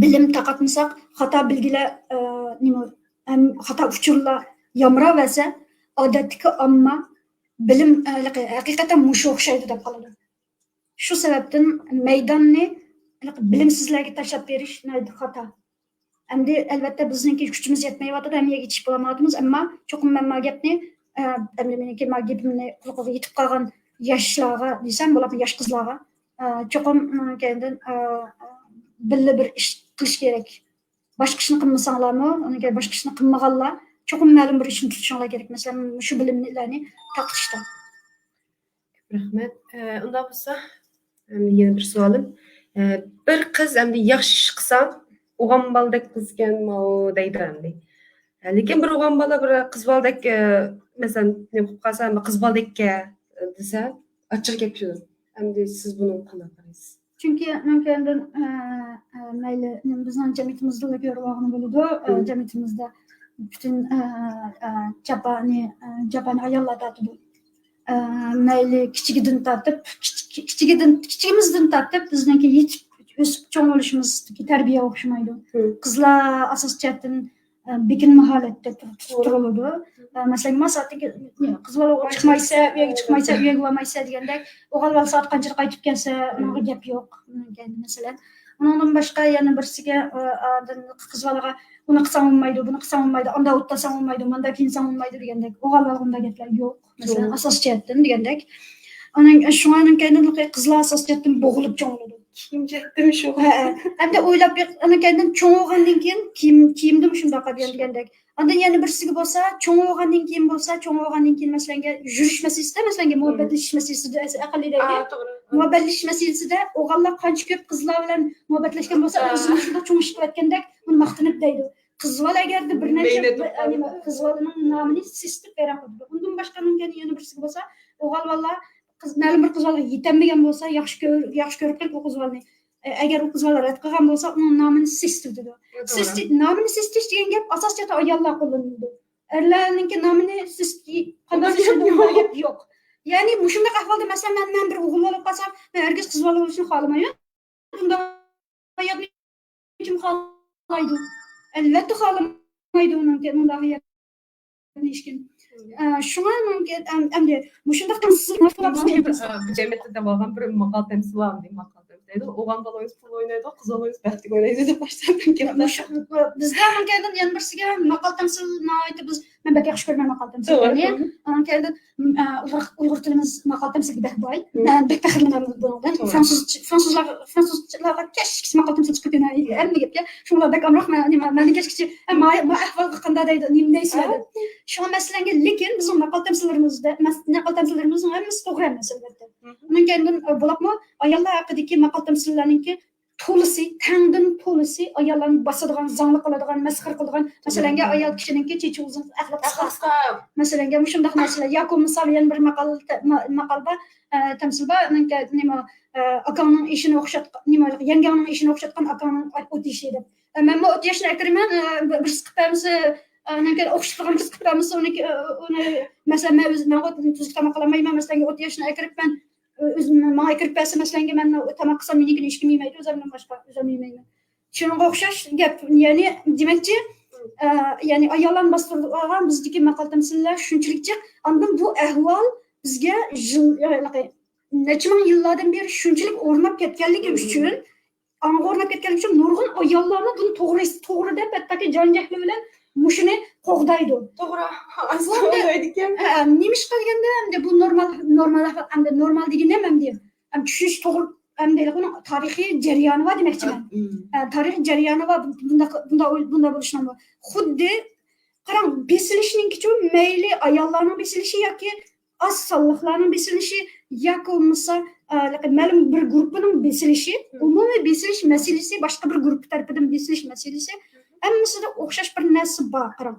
بىلىم تارقاتمىساق، خاتا بىلگىلەر، ئە، نېمە، ھەم خاتا ئۇچۇرلار يامراۋەرسە، ئادەتتىكى ئامما بىلىم، ئە، ھەقىقەتەن مۇشۇ ئوخشايدۇ دەپ قالىدۇ. شۇ سەۋەبتىن مەيداننى بىلىمسىزلەرگە تاشلاپ بېرىش ناھايىتى خاتا. ئەمدى ئەلۋەتتە بىزنىڭكى كۈچىمىز يەتمەيۋاتىدۇ، ھەممە يەرگە يېتىشىپ بولالمايۋاتىمىز، ئەمما چوقۇم مەن ما گەپنى، ئە، ئەمدى مېنىڭكى ما گېپىمنى قۇلىقىغا يېتىپ قالغان ياشلارغا دېسەم بولامدۇ، ياش قىزلارغا، ئە، چوقۇم، ئىم، كەينىدىن، ئە، بىللە بىر ئىش قىلىش كېرەك. باشقا ئىشنى قىلمىساڭلارمۇ، ئۇنىڭ كەينى باشقا ئىشنى قىلمىغانلار چوقۇم مەلۇم بىر ئىشنى تۇتۇشۇڭلار كېرەك. مەسىلەن، مۇشۇ بىلىملەرنى تارقىتىشتا. رەھمەت. ئە، ئۇنداق بولسا، ئەمدى يەنە بىر سوئالىم. ئە، بىر قىز ئەمدى ياخشى ئىش قىلسا، ئوغان بالىدەك قىزكەن ماۋۇ دەيدۇ ئەمدى. لېكىن بىر ئوغان بالا بىر قىز بالىدەك، ئە، مەسىلەن، نېمە قىلىپ قالسا، مەن قىز بالىدەككە دېسە، ئاچچىق گەپ شۇ. ئەمدى سىز بۇنىڭغا قانداق قارايسىز؟ چۈنكى مۇمكىن ئە، ئە، مەيلى بىزنىڭ جەمئىيىتىمىزدىلا كۆرۈۋالغىلى بولىدۇ. ئە، جەمئىيىتىمىزدە پۈتۈن ئە، ئە، جاپانى ئە، جاپانى ئاياللار تارتىدۇ. ئە، مەيلى كىچىكىدىن تارتىپ، كىچىك- كىچىكىدىن كىچىكىمىزدىن تارتىپ بىزنىڭكى يېتىپ ئۆسۈپ چوڭ بولۇشىمىزدىكى تەربىيە ئوخشىمايدۇ. قىزلار ئاساسىي جەھەتتىن ئە، بېكىنمە ھالەتتە تۇر- تۇتۇپ تۇرۇلىدۇ. ئە، مەسىلەن، ما سائەتتىكى قىز بالا چىقمايسە، ئۆيگە چىقمايسە، ئۆيگە بارمايسە دېگەندەك، ئوغۇل بالا سائەت قانچىدا قايتىپ كەلسە، ئۇنىڭغا گەپ يوق. مەسىلەن، ئۇنىڭدىن باشقا يەنە بىرسىگە، ئە، ئادەم قىز بالىغا ئۇنى قىلساڭ بولمايدۇ، بۇنى قىلساڭ بولمايدۇ، ئاندا ئوتلاساڭ بولمايدۇ، ماندا كىيىنسەڭ بولمايدۇ دېگەندەك، ئوغۇل بالىغا ئۇنداق گەپلەر يوق. مەسىلەن، ئاساسىي جەھەتتىن دېگەندەك. ئۇنىڭ، شۇڭا ئۇنىڭ كەينىدىن قىزلار ئاساسىي جەھەتتىن بوغۇلۇپ چوڭ بولىدۇ. كىيىم جەھەتتىمۇ شۇ. ھە، ھە. ئەمدى ئويلاپ بېقىڭ، ئۇنىڭ كەينىدىن چوڭ بولغاندىن كېيىن كىيىم، كىيىمدىمۇ شۇنداق دېگەندەك. ئاندىن يەنە بىرسىگە بولسا، چوڭ بولغاندىن كېيىن بولسا، چوڭ بولغاندىن كېيىن، مەسىلەنگە، يۈرۈش مەسىلىسىدە، مەسىلەنگە، مۇھەببەتلىشىش مەسىلىسىدە، ئەقەللىي دەيلى. مۇھەببەتلىشىش مەسىلىسىدە ئوغۇللار قانچە كۆپ قىزلار بىلەن مۇھەببەتلەشكەن بولسا، ئۆزىنى شۇنداق چوڭ ئىش قىلىۋەتكەندەك، ئۇنى ماختىنىپ دەيدۇ. قىز بالا ئەگەردە بىر نەچچە، قىز بالىنىڭ نامىنى سېسىتىپ ۋەيران قىلىدۇ. ئۇندىن باشقا، ئۇنىڭ كەينىدىن يەنە بىرسىگە بولسا، ئوغۇل بالىلار قىز، مەلۇم بىر قىز بالىغا يېتەلمىگەن بولسا، ياخشى كۆر-، ياخشى كۆرۈپ قېلىپ ئۇ قىز بالىنى، ئە، ئەگەر ئۇ قىز بالا رەت قىلغان بولسا، ئۇنىڭ نامىنى سېسىتىۋېتىدۇ. سېسىتى-، نامىنى سېسىتىش دېگەن گەپ ئاساسىي جەھەتتە ئاياللار قوللىنىدۇ. ئەرلەرنىڭكى نامىنى سېسىتى-، قانداق سېسىتىدۇ؟ ئۇنداق گەپ يوق. يەنى مۇشۇنداق ئەھۋالدا، مەسىلەن، مەن، مەن بىر ئوغۇل بالا بولۇپ قالسام، مەن ھەرگىز قىز بالا بولۇشنى خالىمايمەن. بۇنداق ھاياتنى كىم خالايدۇ؟ ئەلۋەتتە خالىمايدۇ ئۇنىڭ مۇنداق ھاياتنى ھېچكىم. ئە، شۇڭا مۇمكىن، ئەم-، ئەمدى مۇشۇنداق تەمسىل بىزنىڭ، ئە، بۇ جەمئىيەتتە دەۋالغان بىر ماقال تەمسىل بار، ئەمدى ماقال تەمسىل دەيدۇ. ئوغان بالا ئوينىسا پۇل ئوينايدۇ، قىز بالا ئوينىسا بەختىگە ئوينايدۇ دەپ باشلايدۇ. مۇشۇ، بىزدە ئۇنىڭ كەينىدىن يەنە بىرسىگە ماقال تەمسىل ناھايىتى بىز، مەن بەك ياخشى كۆرىمەن ماقال تەمسىللەرنى. ئۇنىڭ كەينىدىن، ئە، ئۇيغۇر، ئۇيغۇر تىلىمىز ماقال تەمسىلگە بەك باي. مەن بەك پەخىرلىنەمەن بۇنىڭدىن. فرانسۇز، فرانسۇزلار، فرانسۇزلارغا كەچكىچە ماقال تەمسىل چىقىپ كېتىدۇ. ھەممە گەپكە. شۇڭلار بەك ئامراق، مەن، مەن، مەن كەچكىچە، ئە، ما، ما ئەھۋالغا قانداق دەيدۇ، نېمە دەيسىلەر دەپ. شۇڭا مەسىلەنگە، لېكىن بىزنىڭ ماقال تەمسىللىرىمىزدە، مەس-، ماقال تەمسىللىرىمىزنىڭ ھەممىسى توغرا ئەمەس، ئەلۋەتتە. ئۇنىڭ كەينىدىن، ئە، بولۇپمۇ ئاياللار ھەققىدىكى ماقال تەمسىللەرنىڭكى تولىسى، تەڭدىن تولىسى ئاياللارنى باسىدىغان، زاڭلىق قىلىدىغان، مەسخىرە قىلىدىغان. مەسىلەنگە، ئايال كىشىنىڭكى چېچى ئۇزۇن، ئەخلاقى قىسقا. مەسىلەنگە، مۇشۇنداق نەرسىلەر. ياكى بولمىسا يەنە بىر ماقال، ما-، ماقال بار، ئە، تەمسىل بار. ئۇنىڭكى نېمە، ئە، ئاكاڭنىڭ ئېشىنى ئوخشاتقان، نېمە، يەڭگەڭنىڭ ئېشىنى ئوخشاتقان ئاكاڭنىڭ ئوت يېشى دەپ. ئە، مەنمۇ ئوت يېشىنى ئەكىرىمەن، ئە، بىرسى قىلىپ بەرمىسە، ئە، ئۇنىڭكى ئوخشىتىدىغان بىرسى قىلىپ بەرمىسە، ئۇنىڭكى، ئە، ئۇنى، مەسىلەن، مەن ئۆزۈم، مەن تۈزۈك تاماق قىلالمايمەن، مەسىلەنگە ئوت يېشىنى ئەكىرىپ مەن ئۆزۈم ماڭا ئەكىرىپ بەرسە، مەسىلەنگە، مەن تاماق قىلسام، مېنىڭكىنى ھېچكىم يېمەيدۇ، ئۆزۈمدىن باشقا ئۆزۈم يېمەيمەن. شۇنىڭغا ئوخشاش گەپ. يەنى دېمەكچى، ئە، يەنى ئاياللارنى باستۇرۇۋالغان بىزدىكى ماقال تەمسىللەر شۇنچىلىك جىق. ئاندىن بۇ ئەھۋال بىزگە يىل-، نەچچە مىڭ يىللاردىن بېرى شۇنچىلىك ئورناپ كەتكەنلىكى ئۈچۈن، ئاڭغا ئورناپ كەتكەنلىكى ئۈچۈن نۇرغۇن ئاياللارمۇ بۇنى توغرا، توغرا دەپ، ھەتتاكى جان جەھلى بىلەن مۇشۇنى قوغدايدۇ. توغرا. ئاز ئويلايدىكەن. ھە، نېمىشقا دېگەندە، ئەمدى بۇ نورمال، نورمال ئەھۋال، ئەمدى نورمال دېگىنىم ئەمدى، ئەم، چۈشىنىش توغرا، ئەمدى ئۇنىڭ تارىخىي جەريانى بار دېمەكچىمەن. ھە، تارىخىي جەريانى بار، بۇنداق، بۇنداق، بۇنداق بولۇشىنىڭ بۇ. خۇددى، قاراڭ، بېسىلىشنىڭكىچۇ مەيلى ئاياللارنىڭ بېسىلىشى ياكى ئاز سانلىقلارنىڭ بېسىلىشى ياكى بولمىسا، ئە، مەلۇم بىر گۇرۇپپىنىڭ بېسىلىشى، ئومۇمىي بېسىلىش مەسىلىسى، باشقا بىر گۇرۇپپا تەرىپىدىن بېسىلىش مەسىلىسى، ھەممىسىدە ئوخشاش بىر نەرسە بار، قاراڭ.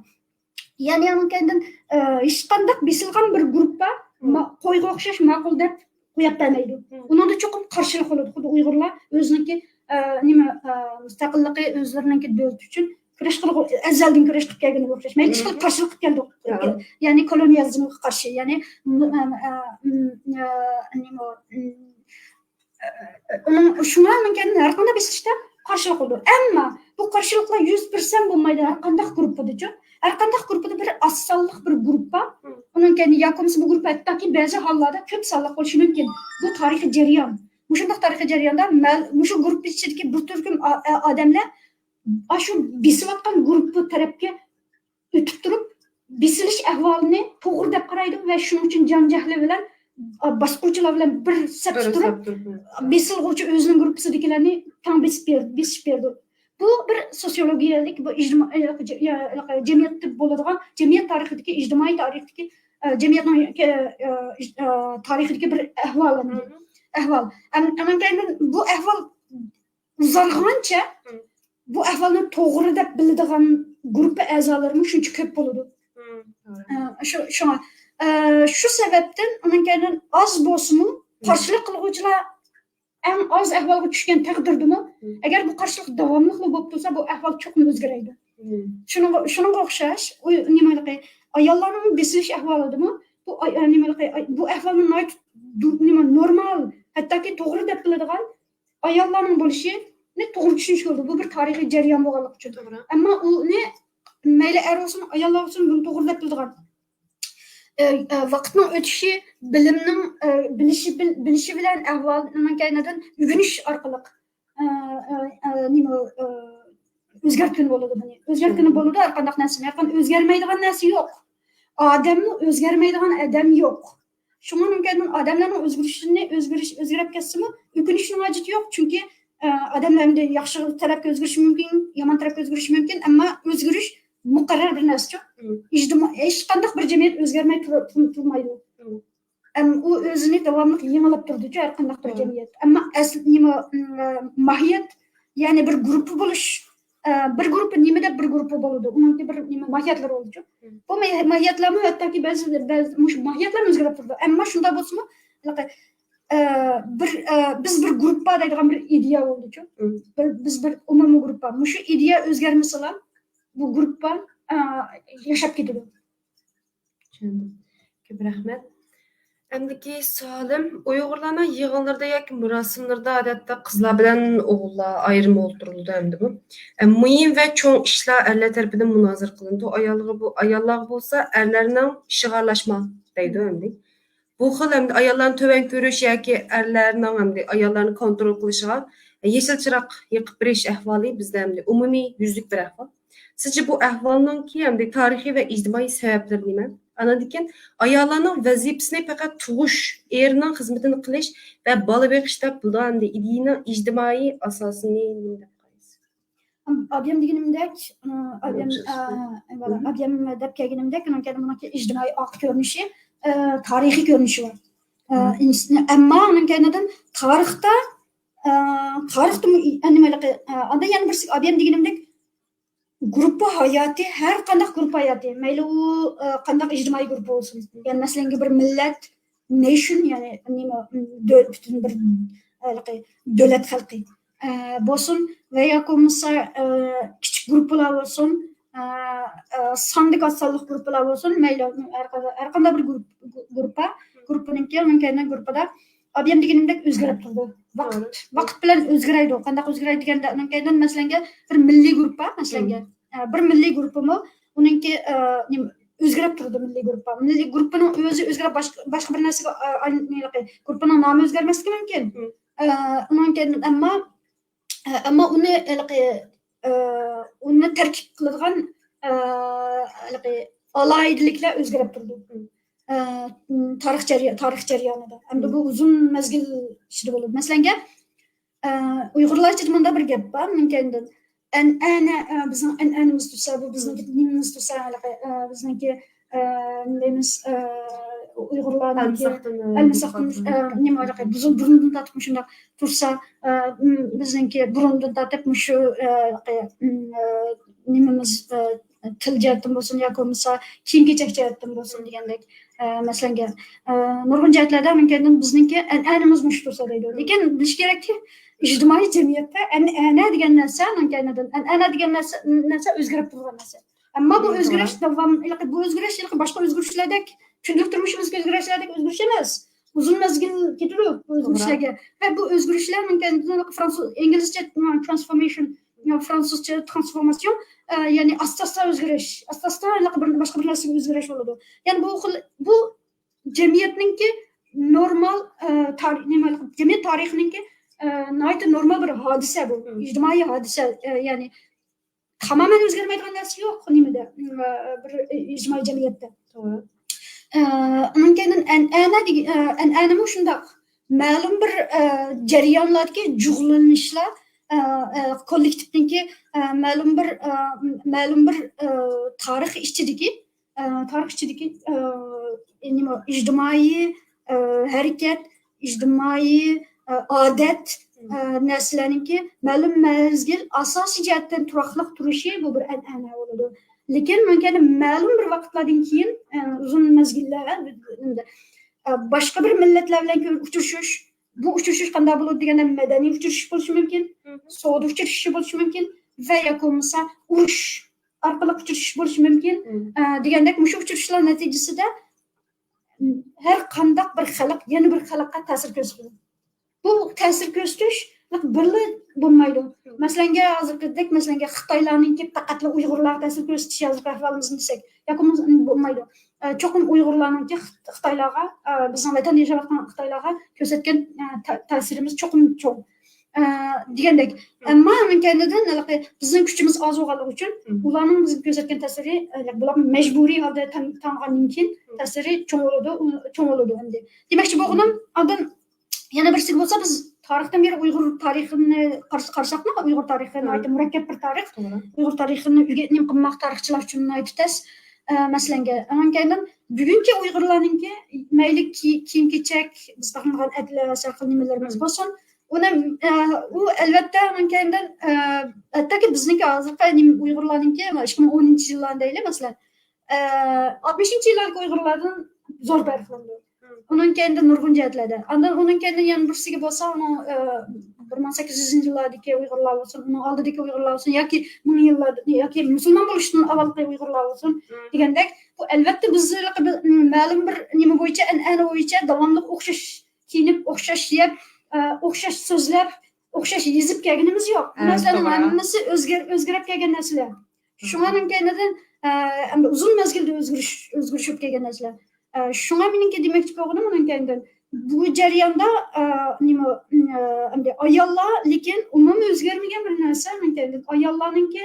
يەنى ئۇنىڭ كەينىدىن، ئە، ھېچقانداق بېسىلغان بىر گۇرۇپپا ما-، قويغا ئوخشاش ماقۇل دەپ قويۇپ بەرمەيدۇ. ئۇنىڭدا چوقۇم قارشىلىق بولىدۇ. خۇددى ئۇيغۇرلار ئۆزىنىڭكى، ئە، نېمە، ئە، مۇستەقىللىقى، ئۆزلىرىنىڭكى دۆلىتى ئۈچۈن كۈرەش قىلغۇ-، ئەزەلدىن كۈرەش قىلىپ كەلگىنىگە ئوخشاش. مەيلى ئىشقىلىپ قارشىلىق قىلىپ كەلدۇق. يەنى كولونىيالىزمغا قارشى. يەنى، م-، ئە، ئە، م-، ئە، نېمە، م-، ئە، ئۇنىڭ، شۇڭا مۇمكىن ھەر قانداق بېسىلىشتا قارشىلىق بولىدۇ. ئەمما بۇ قارشىلىقلار يۈز پىرسەنت بولمايدۇ ھەر قانداق گۇرۇپپىدىچۇ. ھەر قانداق گۇرۇپپىدا بىر ئاز سانلىق بىر گۇرۇپپا. ئۇنىڭ كەينى ياكى بولمىسا بۇ گۇرۇپپا ھەتتاكى بەزى ھاللاردا كۆپ سانلىق بولۇشى مۇمكىن. بۇ تارىخىي جەريان. مۇشۇنداق تارىخىي جەرياندا مەل-، مۇشۇ گۇرۇپپا ئىچىدىكى بىر تۈركۈم ئا-، ئا-، ئادەملەر ئاشۇ بېسىۋاتقان گۇرۇپپا تەرەپكە ئۆتۈپ تۇرۇپ، بېسىلىش ئەھۋالىنى توغرا دەپ قارايدۇ ۋە شۇنىڭ ئۈچۈن جان جەھلى بىلەن، ئا، باسقۇچىلار بىلەن بىر سەپتە تۇرۇپ، بېسىلغۇچى ئۆزىنىڭ گۇرۇپپىسىدىكىلەرنى تەڭ بېسىپ بېرىدۇ، بېسىش بېرىدۇ. بۇ بىر سوسىيولوگىيەلىك، بۇ ئىجتىمائىي، جەمئىيەتتە بولىدىغان، جەمئىيەت تارىخىدىكى، ئىجتىمائىي تارىختىكى، ئە، جەمئىيەتنىڭ، ئە، ئە، ئىج-، ئە، تارىخىدىكى بىر ئەھۋال، ئەمدى. ئەھۋال. ئەم-، ئەنەن كەينىدىن بۇ ئەھۋال ئۇزارغانچە بۇ ئەھۋالنى توغرا دەپ بىلىدىغان گۇرۇپپا ئەزالىرىمۇ شۇنچە كۆپ بولىدۇ. ئە، شۇ، شۇڭا، ئە، شۇ سەۋەبتىن ئۇنىڭ كەينىدىن ئاز بولسىمۇ قارشىلىق قىلغۇچىلار ئەڭ ئاز ئەھۋالغا چۈشكەن تەقدىردىمۇ، ئەگەر بۇ قارشىلىق داۋاملىقلا بولۇپ تۇرسا، بۇ ئەھۋال چوقۇم ئۆزگىرەيدۇ. شۇنىڭغا، شۇنىڭغا ئوخشاش، ئۇ نېمىلىقى، ئاياللارنىڭ بېسىلىش ئەھۋالىدىمۇ بۇ ئاي-، نېمىلىقى، ئاي-، بۇ ئەھۋالنى ناھايىتى دۇ-، نېمە، نورمال، ھەتتاكى توغرا دەپ بىلىدىغان ئاياللارنىڭ بولۇشىنى توغرا چۈشىنىشكە بولىدۇ. بۇ بىر تارىخىي جەريان بولغانلىقى ئۈچۈن. توغرا. ئەمما ئۇنى مەيلى ئەر بولسۇن، ئاياللار بولسۇن، بۇنى توغرا دەپ بىلىدىغان. ئە، ئە، ۋاقىتنىڭ ئۆتۈشى، بىلىمنىڭ، ئە، بىلىشى، بىل-، بىلىشى بىلەن ئەھۋالنىڭ كەينىدىن ئۆگىنىش ئارقىلىق، ئە، ئە، ئە، نېمە، ئە، ئۆزگەرتكىلى بولىدۇ بۇنى. ئۆزگەرتكىلى بولىدۇ ھەر قانداق نەرسىنى. ھەر قانداق ئۆزگەرمەيدىغان نەرسە يوق. ئادەممۇ ئۆزگەرمەيدىغان ئادەم يوق. شۇڭا مۇمكىن ئادەملەرنىڭ ئۆزگىرىشىنى، ئۆزگىرىش، ئۆزگىرىپ كەتسىمۇ، ئۆكۈنۈشنىڭ ھاجىتى يوق. چۈنكى، ئە، ئادەملەر ئەمدى ياخشى تەرەپكە ئۆزگىرىشى مۇمكىن، يامان تەرەپكە ئۆزگىرىشى مۇمكىن، ئەمما ئۆزگىرىش مۇقەررەر بىر نەرسىچۇ. مم. ئىجتىما-، ھېچقانداق بىر جەمئىيەت ئۆزگەرمەي تۇر-، تۇر-، تۇرمايدۇ. مم. ئەم، ئۇ ئۆزىنى داۋاملىق يېڭىلاپ تۇرىدۇچۇ ھەر قانداق بىر مم. جەمئىيەت. ئەمما ئەسلى نېمە، مم، ماھىيەت، يەنى بىر گۇرۇپپا بولۇش، ئە، بىر گۇرۇپپا نېمە دەپ بىر گۇرۇپپا بولىدۇ؟ ئۇنىڭكى بىر نېمە ماھىيەتلىرى بولىدۇچۇ. مم. بۇ ماھىيەتلەرمۇ ھەتتاكى بەزى، بەزى مۇشۇ ماھىيەتلەرمۇ ئۆزگىرىپ تۇرىدۇ. ئەمما شۇنداق بولسىمۇ، ھېلىقى، ئە، بىر، ئە، بىز بىر گۇرۇپپا دەيدىغان بىر ئىدىيە بولدىچۇ. مم. بىر، بىز بىر ئومۇمىي گۇرۇپپا. مۇشۇ ئىدىيە ئۆزگەرمىسىلا، بۇ گۇرۇپپا، ئە، ياشاپ كېتىدۇ. چۈشەندىم. كۆپ رەھمەت. ئەمدىكى سوئالىم، ئۇيغۇرلارنىڭ يىغىنلىرىدا ياكى مۇراسىملىرىدا ئادەتتە قىزلار بىلەن ئوغۇللار ئايرىم ئولتۇرۇلىدۇ ئەمدىمۇ. ئە، مۇھىم ۋە چوڭ ئىشلار ئەرلەر تەرىپىدىن مۇنازىرە قىلىنىدۇ. ئايالغا بۇ، ئاياللارغا بولسا ئەرلەرنىڭ ئىشىغا ئارىلاشما دەيدۇ ئەمدى. بۇ خىل ئەمدى ئاياللارنى تۆۋەن كۆرۈش ياكى ئەرلەرنىڭ ئەمدى ئاياللارنى كونترول قىلىشىغا يېشىل چىراغ يېقىپ بېرىش ئەھۋالى بىزدە ئەمدى ئومۇمىي يۈزلۈك بىر ئەھۋال. سىزچە بۇ ئەھۋالنىڭكى ئەمدى تارىخىي ۋە ئىجتىمائىي سەۋەبلىرى نېمە؟ ئاندىن كېيىن ئاياللارنىڭ ۋەزىپىسىنى پەقەت تۇغۇش، ئېرىنىڭ خىزمىتىنى قىلىش ۋە بالا بېقىش دەپ بۇ ئەمدى ئىدىيىنىڭ ئىجتىمائىي ئاساسىنى نېمە دەپ قارايسىز؟ ئادەم دېگىنىمدەك، ئادەم، ئادەم دەپ كەلگىنىمدەك، ئۇنىڭ كەينىدىن بۇنىڭكى ئىجتىمائىي ئارقا كۆرۈنۈشى، تارىخىي كۆرۈنۈشى بار. ئەمما ئۇنىڭ كەينىدىن تارىختا، تارىختىمۇ، نېمە، ئاندىن يەنە بىرسى ئادەم دېگىنىمدەك، گۇرۇپپا ھاياتى، ھەر قانداق گۇرۇپپا ھاياتى، مەيلى ئۇ، ئە، قانداق ئىجتىمائىي گۇرۇپپا بولسۇن، يەنى مەسىلەن، بىر مىللەت، نېيشن، يەنى نېمە، دۆ-، پۈتۈن بىر، ھېلىقى دۆلەت خەلقى، ئە، بولسۇن ۋە ياكى بولمىسا، ئە، كىچىك گۇرۇپپىلار بولسۇن، ئە، ئە، ساندىكى ئاز سانلىق گۇرۇپپىلار بولسۇن، مەيلى ھەر قانداق، ھەر قانداق بىر گۇرۇپ-، گۇ-، گۇرۇپپا، گۇرۇپپىنىڭكى، ئۇنىڭ كەينىدىن گۇرۇپپىدا ئادەم دېگىنىمدەك ئۆزگىرىپ تۇرىدۇ. ۋاقىت، ۋاقىت بىلەن ئۆزگىرەيدۇ. قانداق ئۆزگىرەيدۇ دېگەندە، ئۇنىڭ كەينىدىن، مەسىلەنگە، بىر مىللىي گۇرۇپپا، مەسىلەنگە، ئە، بىر مىللىي گۇرۇپپىمۇ، ئۇنىڭكى، ئە، نېمە، ئۆزگىرىپ تۇرىدۇ مىللىي گۇرۇپپا. مىللىي گۇرۇپپىنىڭ ئۆزى ئۆزگىرىپ، باشقا، باشقا بىر نەرسىگە، ئە، ئايلىنىدۇ. گۇرۇپپىنىڭ نامى ئۆزگەرمەسلىكى مۇمكىن. ئە، ئۇنىڭ كەينىدىن، ئەمما، ئە، ئەمما ئۇنى، ھېلىقى، ئە، ئۇنى تەركىب قىلىدىغان، ئە، ھېلىقى ئالاھىدىلىكلەر ئۆزگىرىپ تۇرىدۇ. ئە، تارىخ جەريا-، تارىخ جەريانىدا. ئەمدى بۇ ئۇزۇن مەزگىل ئىچىدە بولىدۇ. مەسىلەنگە، ئە، ئۇيغۇرلارچە مۇنداق بىر گەپ بار، مۇمكىن ئەنئەنە، ئە، بىزنىڭ ئەنئەنىمىز تۇرسا، بۇ بىزنىڭكى دىنىمىز تۇرسا، ھېلىقى، ئە، بىزنىڭكى، ئە، نېمە دەيمىز، ئە، ئۇيغۇرلارنىڭكى ئەلمىساقتىن، ئەلمىساقتىن، ئە، نېمە، ھېلىقى بۇزۇل-، بۇرۇندىن تارتىپ مۇشۇنداق تۇرسا، ئە، م، بىزنىڭكى بۇرۇندىن تارتىپ مۇشۇ، ئە، ھېلىقى، م، ئە، نېمىمىز، ئە، تىل جەھەتتىن بولسۇن ياكى بولمىسا كىيىم-كېچەك جەھەتتىن بولسۇن دېگەندەك، ئە، مەسىلەنگە، ئە، نۇرغۇن جەھەتلەردە مۇمكىن بىزنىڭكى ئەنئەنىمىز مۇشۇ تۇرسا دەيدۇ. لېكىن بىلىش كېرەككى، ئىجتىمائىي جەمئىيەتتە ئەنئەنە دېگەن نەرسە، ئەنئەنە دېگەن نەرسە، نەرسە ئۆزگىرىپ تۇرغان نەرسە. ئەمما بۇ ئۆزگىرىش داۋام، بۇ ئۆزگىرىش باشقا ئۆزگىرىشلەردەك، كۈندىلىك تۇرمۇشىمىزدىكى ئۆزگىرىشلەردەك ئۆزگىرىش ئەمەس. ئۇزۇن مەزگىل كېتىدۇ بۇ ئۆزگىرىشلەرگە. ۋە بۇ ئۆزگىرىشلەر مۇمكىن فرانسۇز، ئىنگلىزچە transformation، يا فرانسۇزچە ترانسفورماسيون، ئە، يەنى ئاستا-ئاستا ئۆزگىرىش، ئاستا-ئاستا ھېلىقى بىر، باشقا بىر نەرسىگە ئۆزگىرىش بولىدۇ. يەنى بۇ خىل، بۇ جەمئىيەتنىڭكى نورمال، ئە، تارىخ، نېمە، جەمئىيەت تارىخىنىڭكى، ئە، ناھايىتى نورمال بىر ھادىسە بۇ، ئىجتىمائىي ھادىسە، ئە، يەنى تامامەن ئۆزگەرمەيدىغان نەرسە يوق نېمىدە، ئە، بىر ئىجتىمائىي جەمئىيەتتە. توغرا. ئە، ئۇنىڭ كەينىدىن ئەنئەنە دېگەن، ئە، ئەنئەنىمۇ شۇنداق. مەلۇم بىر، ئە، جەريانلاردىكى جۇغلىنىشلار، ئە، ئە، كوللېكتىپنىڭكى، ئە، مەلۇم بىر، ئە، مەلۇم بىر، ئە، تارىخ ئىچىدىكى، ئە، تارىخ ئىچىدىكى، ئە، نېمە، ئىجتىمائىي، ئە، ھەرىكەت، ئىجتىمائىي، ئە، ئادەت، ئە، نەرسىلەرنىڭكى مەلۇم مەزگىل ئاساسىي جەھەتتىن تۇراقلىق تۇرۇشى بۇ بىر ئەنئەنە بولىدۇ. لېكىن مۇمكىن مەلۇم بىر ۋاقىتلاردىن كېيىن، ئە، ئۇزۇن مەزگىللەر، ئە، ئە، باشقا بىر مىللەتلەر بىلەن كۆ-، ئۇچرىشىش، بۇ ئۇچرىشىش قانداق بولىدۇ دېگەندە، مەدەنىي ئۇچرىشىش بولۇشى مۇمكىن، سودا ئۇچرىشىشى بولۇشى مۇمكىن ۋە ياكى بولمىسا ئۇرۇش ئارقىلىق ئۇچرىشىش بولۇشى مۇمكىن. ئە، دېگەندەك، مۇشۇ ئۇچرىشىشلار نەتىجىسىدە ھەر قانداق بىر خەلق يەنە بىر خەلققە تەسىر كۆرسىتىدۇ. بۇ تەسىر كۆرسىتىش بىرلا بولمايدۇ. مەسىلەنگە، ھازىرقىدەك، مەسىلەنگە، خىتايلارنىڭكى پەقەتلا ئۇيغۇرلارغا تەسىر كۆرسىتىش ھازىرقى ئەھۋالىمىزنى دېسەك، ياكى بولمىسا، بولمايدۇ. ئە، چوقۇم ئۇيغۇرلارنىڭكى خىت-، خىتايلارغا، ئە، بىزنىڭ ۋەتەندە ياشاۋاتقان خىتايلارغا كۆرسەتكەن، ئە، تە-، تەسىرىمىز چوقۇم چوڭ. ئە، دېگەندەك. ئەمما ئۇنىڭ كەينىدىن ھېلىقى بىزنىڭ كۈچىمىز ئاز بولغانلىقى ئۈچۈن، ئۇلارنىڭ بىزگە كۆرسەتكەن تەسىرى، ئە، بۇلار مەجبۇرىي ھالدا تان-، تانغاندىن كېيىن تەسىرى چوڭ بولىدۇ، ئۇ-، چوڭ بولىدۇ ئەمدى. دېمەكچى بولغىنىم، ئاندىن يەنە بىرسىگە بولسا، بىز تارىختىن بېرى ئۇيغۇر تارىخىنى قارىسا-، قارىساقمۇ، ئۇيغۇر تارىخى ناھايىتى مۇرەككەپ بىر تارىخ. ئۇيغۇر تارىخىنى ئۆگەت-، نېمە قىلماق تارىخچىلار ئۈچۈن ناھايىتى تەس، ئە، مەسىلەنگە. ئۇنىڭ كەينىدىن بۈگۈنكى ئۇيغۇرلارنىڭكى مەيلى كى-، كىيىم-كېچەك، بىز تاقىمىغان ئەتلەر، ھەر خىل نېمىلىرىمىز بولسۇن. ئۇنى، ئە، ئۇ ئەلۋەتتە ئۇنىڭ كەينىدىن، ئە، ھەتتاكى بىزنىڭكى ھازىرقى نېمە ئۇيغۇرلارنىڭكى ئىككى مىڭ ئونىنچى يىللاردا دەيلى، مەسىلەن، ئە، ئاتمىشىنچى يىللاردىكى ئۇيغۇرلاردىن زور پەرقلىنىدۇ. ئۇنىڭ كەينىدىن نۇرغۇن جەھەتلەردە. ئاندىن ئۇنىڭ كەينىدىن يەنە بىرسىگە بولسا، ئۇنىڭ، ئە، بىر مىڭ سەككىز يۈزىنچى يىللاردىكى ئۇيغۇرلار بولسۇن، ئۇنىڭ ئالدىدىكى ئۇيغۇرلار بولسۇن، ياكى مىڭ يىللار، ياكى مۇسۇلمان بولۇشتىن ئاۋۋالقى ئۇيغۇرلار بولسۇن دېگەندەك، بۇ ئەلۋەتتە بىز ھېلىقى بىر، مەلۇم بىر نېمە بويىچە، ئەنئەنە بويىچە داۋاملىق ئوخشاش كىيىنىپ، ئوخشاش يەپ، ئە، ئوخشاش سۆزلەپ، ئوخشاش يېزىپ كەلگىنىمىز يوق. بۇ نەرسىلەرنىڭ ھەممىسى ئۆزگەر-، ئۆزگىرىپ كەلگەن نەرسىلەر. شۇڭا ئۇنىڭ كەينىدىن، ئە، ئەمدى ئۇزۇن مەزگىلدە ئۆزگىرىش، ئۆزگىرىش بولۇپ كەلگەن نەرسىلەر. ئە، شۇڭا مېنىڭكى دېمەكچى بولغىنىم ئۇنىڭ كەينىدىن، بۇ جەرياندا، ئە، نېمە، ئە، ئەمدى ئاياللار، لېكىن ئومۇمىي ئۆزگەرمىگەن بىر نەرسە ئۇنىڭ كەينىدىن. ئاياللارنىڭكى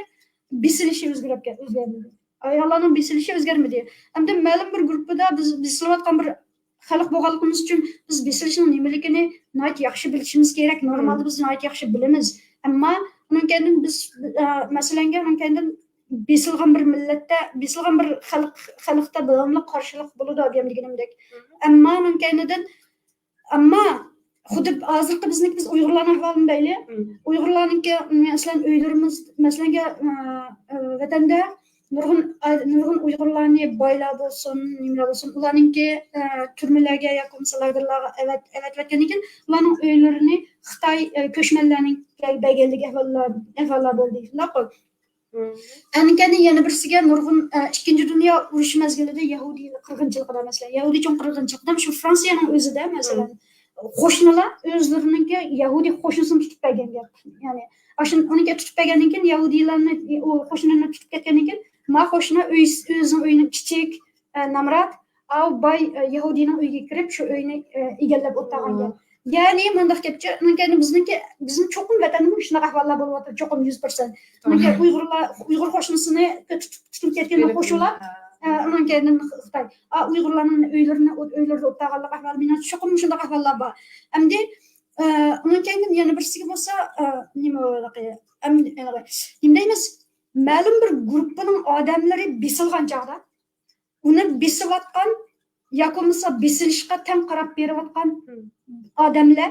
بېسىلىشى ئۆزگىرىپ كەل-، ئۆزگەرمىدى. ئاياللارنىڭ بېسىلىشى ئۆزگەرمىدى. ئەمدى مەلۇم بىر گۇرۇپپىدا بىز بېسىلىۋاتقان بىر خەلق بولغانلىقىمىز ئۈچۈن بىز بېسىلىشنىڭ نېمىلىكىنى ناھايىتى ياخشى بىلىشىمىز كېرەك. نورمالدا بىز ناھايىتى ياخشى بىلىمىز. ئەمما ئۇنىڭ كەينىدىن بىز، ئە، مەسىلەنگە، ئۇنىڭ كەينىدىن بېسىلغان بىر مىللەتتە، بېسىلغان بىر خەلق، خەلقتە داۋاملىق قارشىلىق بولىدۇ، ئادەم دېگىنىمدەك. ئەمما ئۇنىڭ كەينىدىن، ئەمما خۇددى ھازىرقى بىزنىڭكى، بىز ئۇيغۇرلارنىڭ ئەھۋالىنى دەيلى. ئۇيغۇرلارنىڭكى، مەسىلەن، ئۆيلىرىمىز، مەسىلەنگە، ئە، ئە، ۋەتەندە نۇرغۇن، ئە، نۇرغۇن ئۇيغۇرلارنى بايلار بولسۇن، نېمىلەر بولسۇن، ئۇلارنىڭكى، ئە، تۈرمىلەرگە ياكى بولمىسا لاگېرلارغا ئەۋەت-، ئەۋەتىۋەتكەندىن كېيىن، ئۇلارنىڭ ئۆيلىرىنى خىتاي، ئە، كۆچمەنلەرنىڭ بەرگەنلىكى ئەھۋاللار، ئەھۋاللار بولدى، شۇنداققۇ؟ ئەنكەنى يەنە بىرسىگە نۇرغۇن، ئە، ئىككىنچى دۇنيا ئۇرۇشى مەزگىلىدە يەھۇدىي قىرغىنچىلىقىدا، مەسىلەن، يەھۇدىي چوڭ قىرغىنچىلىقىدا شۇ فرانسىيەنىڭ ئۆزىدە، مەسىلەن، قوشنىلار ئۆزلىرىنىڭكى يەھۇدىي قوشنىسىنى تۇتۇپ بەرگەن گەپ. يەنى، ئاشۇ ئۇنىڭكى تۇتۇپ بەرگەندىن كېيىن، يەھۇدىيلارنى، ئۇ قوشنىنى تۇتۇپ كەتكەندىن كېيىن، ما قوشنا ئۆي، ئۆزىنىڭ ئۆيىنىڭ كىچىك، ئە، نامرات، ئاۋۇ باي، ئە، يەھۇدىينىڭ ئۆيىگە كىرىپ، شۇ ئۆينى، ئە، ئىگىلەپ ئولتۇرغان گەپ. يەنى مۇنداق گەپچە، ئۇنىڭ كەينى بىزنىڭكى، بىزنىڭ چوقۇم ۋەتەندىمۇ شۇنداق ئەھۋاللار بولۇۋاتىدۇ، چوقۇم يۈز پىرسەنت. ئۇنىڭ كەينى ئۇيغۇرلار، ئۇيغۇر قوشنىسىنى تۇتۇپ، تۇتۇپ كەتكەندە قوشۇلۇپ، ئە، ئۇنىڭ كەينىدىن خىتاي. ئا، ئۇيغۇرلارنىڭ ئۆيلىرىنى، ئۆيلىرىدە ئولتۇرغانلىق ئەھۋالى، مېنىڭچە چوقۇم شۇنداق ئەھۋاللار بار. ئەمدى، ئە، ئۇنىڭ كەينىدىن يەنە بىرسىگە بولسا، ئە، نېمە، ئەمدى، نېمە دەيمىز؟ مەلۇم بىر گۇرۇپپىنىڭ ئادەملىرى بېسىلغان چاغدا، ئۇنى بېسىۋاتقان ياكى بولمىسا بېسىلىشقا تەڭ قاراپ بېرىۋاتقان ئادەملەر،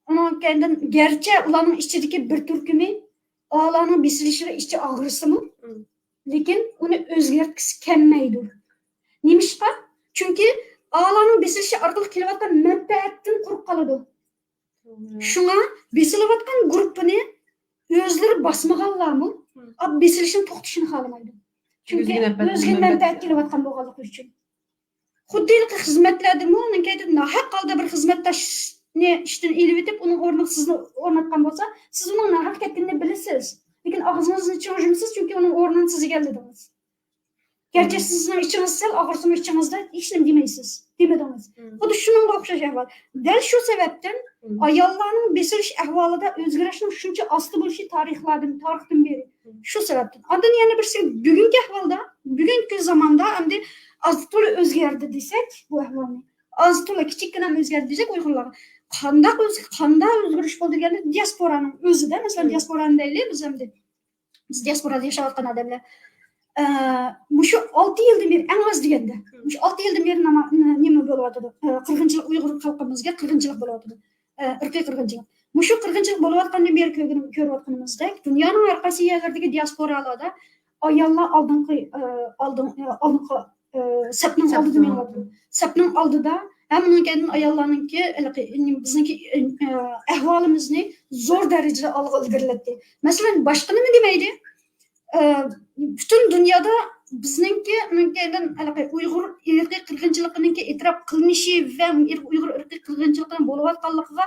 ئۇنىڭ كەينىدىن گەرچە ئۇلارنىڭ ئىچىدىكى بىر تۈركۈمى ئالارنىڭ بېسىلىشىغا ئىچى ئاغرىسىمۇ، لېكىن ئۇنى ئۆزگەرتكۈسى كەلمەيدۇ. نېمىشقا؟ چۈنكى ئالارنىڭ بېسىلىشى ئارقىلىق كېلىۋاتقان مەنپەئەتتىن قۇرۇق قالىدۇ. شۇڭا بېسىلىۋاتقان گۇرۇپپىنى ئۆزلىرى باسمىغانلارمۇ بېسىلىشنى توختىشىنى خالىمايدۇ. چۈنكى ئۆزىگە مەنپەئەت كېلىۋاتقان بولغانلىقى ئۈچۈن. خۇددى ھېلىقى خىزمەتلەردىمۇ ناھەق ھالدا بىر خىزمەتداشنى ئىشتىن ئېلىۋېتىپ، ئۇنىڭ ئورنىغا سىزنى ئورناتقان بولسا، سىز ئۇنىڭ ناھەق كەتكىنىنى بىلىسىز. لېكىن ئاغزىڭىزنى ئېچىڭىز يۇمىسىز، چۈنكى ئۇنىڭ ئورنىنى سىز ئىگىلىدىڭىز. گەرچە سىزنىڭ ئىچىڭىز سەل ئاغرىسىمۇ، ئىچىڭىزدە ھېچنېمە دېمەيسىز، دېمىدىڭىز. خۇددى شۇنىڭغا ئوخشاش ئەھۋال. دەل شۇ سەۋەبتىن ئاياللارنىڭ بېسىلىش ئەھۋالىدا ئۆزگىرىشنىڭ شۇنچە ئاستا بولۇشى تارىخلاردىن، تارىختىن بېرى. شۇ سەۋەبتىن. ئاندىن يەنە بىرسى، بۈگۈنكى ئەھۋالدا، بۈگۈنكى زاماندا ئەمدى ئاز تولا ئۆزگەردى دېسەك بۇ ئەھۋالنى، ئاز تولا كىچىككىنە ئۆزگەردى دېسەك ئۇيغۇرلارغا، قانداق ئۆز-، قانداق ئۆزگىرىش بولدى دېگەندە، دىياسپورانىڭ ئۆزىدە، مەسىلەن، دىياسپورانى دەيلى بىز ئەمدى. بىز دىياسپورادا ياشاۋاتقان ئادەملەر. ئە، مۇشۇ ئالتە يىلدىن بېرى، ئەڭ ئاز دېگەندە، مۇشۇ ئالتە يىلدىن بېرى ناما-، نېمە بولۇۋاتىدۇ؟ ئە، قىرغىنچىلىق، ئۇيغۇر خەلقىمىزگە قىرغىنچىلىق بولۇۋاتىدۇ. ئە، ئىرقىي قىرغىنچىلىق. مۇشۇ قىرغىنچىلىق بولۇۋاتقاندىن بېرى كۆرگىن-، كۆرۈۋاتقىنىمىزدەك، دۇنيانىڭ ھەر قايسى يەرلىرىدىكى دىياسپورالاردا ئاياللار ئالدىڭقى، ئە، ئالدىن-، ئە، ئالدىنقى، ئە، سەپنىڭ ئالدىدا مېڭىۋاتىدۇ. سەپنىڭ ئالدىدا ھەم ئۇنىڭ كەينىدىن ئاياللارنىڭكى ھېلىقى، بىزنىڭكى، ئە، ئەھۋالىمىزنى زور دەرىجىدە ئالغا ئىلگىرىلەتتى. مەسىلەن، باشقا نېمە دېمەيدۇ؟ ئە، پۈتۈن دۇنيادا بىزنىڭكى، ئۇنىڭ كەينىدىن ھېلىقى ئۇيغۇر ئىرقىي قىرغىنچىلىقىنىڭكى ئېتىراپ قىلىنىشى ۋە ئۇيغۇر ئىرقىي قىرغىنچىلىقىنىڭ بولۇۋاتقانلىقىغا،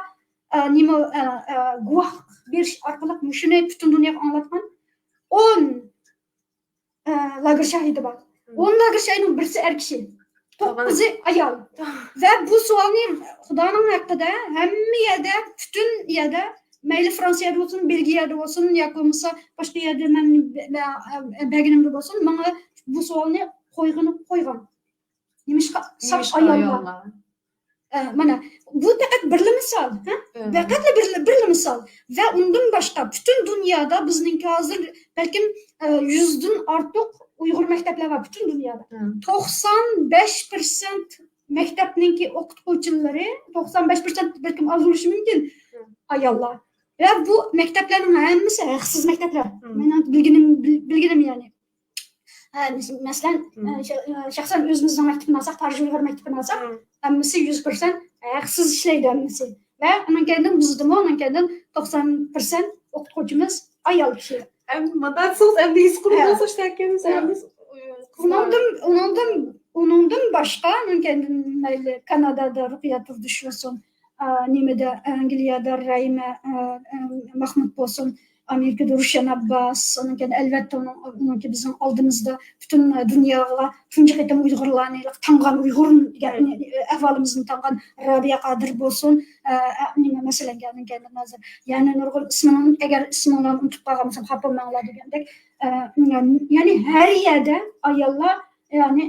ئە، نېمە، ئە، ئە، گۇۋاھلىق بېرىش ئارقىلىق مۇشۇنى پۈتۈن دۇنياغا ئاڭلاتقان ئون، ئە، لاگېر شاھىتى بار. ئون لاگېر شاھىتىنىڭ بىرسى ئەر كىشى، توققۇزى ئايال. ۋە بۇ سوئالنى خۇدانىڭ ھەققىدە ھەممە يەردە، پۈتۈن يەردە، مەيلى فرانسىيەدە بولسۇن، بېلگىيەدە بولسۇن ياكى بولمىسا باشقا يەردە، مەن، مە-، بەرگىنىمدە بولسۇن، ماڭا بۇ سوئالنى قويغىنى قويغان. نېمىشقا ساپ ئاياللار؟ ئە، مانا، بۇ پەقەت بىرلا مىسال، ھە؟ پەقەتلا بىرلا، بىرلا مىسال. ۋە ئۇندىن باشقا، پۈتۈن دۇنيادا بىزنىڭكى ھازىر بەلكىم، ئە، يۈزدىن ئارتۇق ئۇيغۇر مەكتەپلەر بار پۈتۈن دۇنيادا. توقسان بەش پىرسەنت مەكتەپنىڭكى ئوقۇتقۇچىلىرى، توقسان بەش پىرسەنت بەلكىم ئاز بولۇشى مۇمكىن، ئاياللار. ۋە بۇ مەكتەپلەرنىڭ ھەممىسى ھەقسىز مەكتەپلەر. مېنىڭ بىلگىنىم، بىل-، بىلگىنىم يەنى. ئە، مەس-، مەسىلەن، ئە، ش-، ئە، شەخسەن ئۆزىمىزنىڭ مەكتىپىنى ئالساق، تارىژ ئۇيغۇر مەكتىپىنى ئالساق، ھەممىسى يۈز پىرسەنت ھەقسىز ئىشلەيدۇ ھەممىسى. ۋە ئۇنىڭ كەينىدىن بىزدىمۇ، ئۇنىڭ كەينىدىن توقسان پىرسەنت ئوقۇتقۇچىمىز ئايال كىشى. ئەم-، مۇنداق دېسىڭىز، ئەمدى ھېس قىلدىڭىز، ئۇ، ئۇ، ئۇنىڭدىن، ئۇنىڭدىن، ئۇنىڭدىن باشقا، ئۇنىڭ كەينىدىن مەيلى كانادادا رۇقىيە تۇردۇش بولسۇن، ئا، نېمىدە، ئەنگلىيەدە رەھىمە، ئا، ئا، مەخمۇت بولسۇن، ئامېرىكىدا روشەن ئابباس، ئۇنىڭ كەينىدىن ئەلۋەتتە ئۇنىڭ، ئۇنىڭكى بىزنىڭ ئالدىمىزدا پۈتۈن دۇنياغا تۇنجى قېتىم ئۇيغۇرلارنى تاڭغان، ئۇيغۇر دېگەن ئەھۋالىمىزنى تاڭغان رابىيە قادىر بولسۇن، ئا، ئا، نېمە، مەسىلەن، كەلدىم، كەلدىم ھازىر. يەنى نۇرغۇن ئىسمىنى، ئەگەر ئىسمىڭلارنى ئۇنتۇپ قالغان بولسام، خاپا بولماڭلار دېگەندەك. ئا، يەنى ھەر يەردە ئاياللار، يەنى،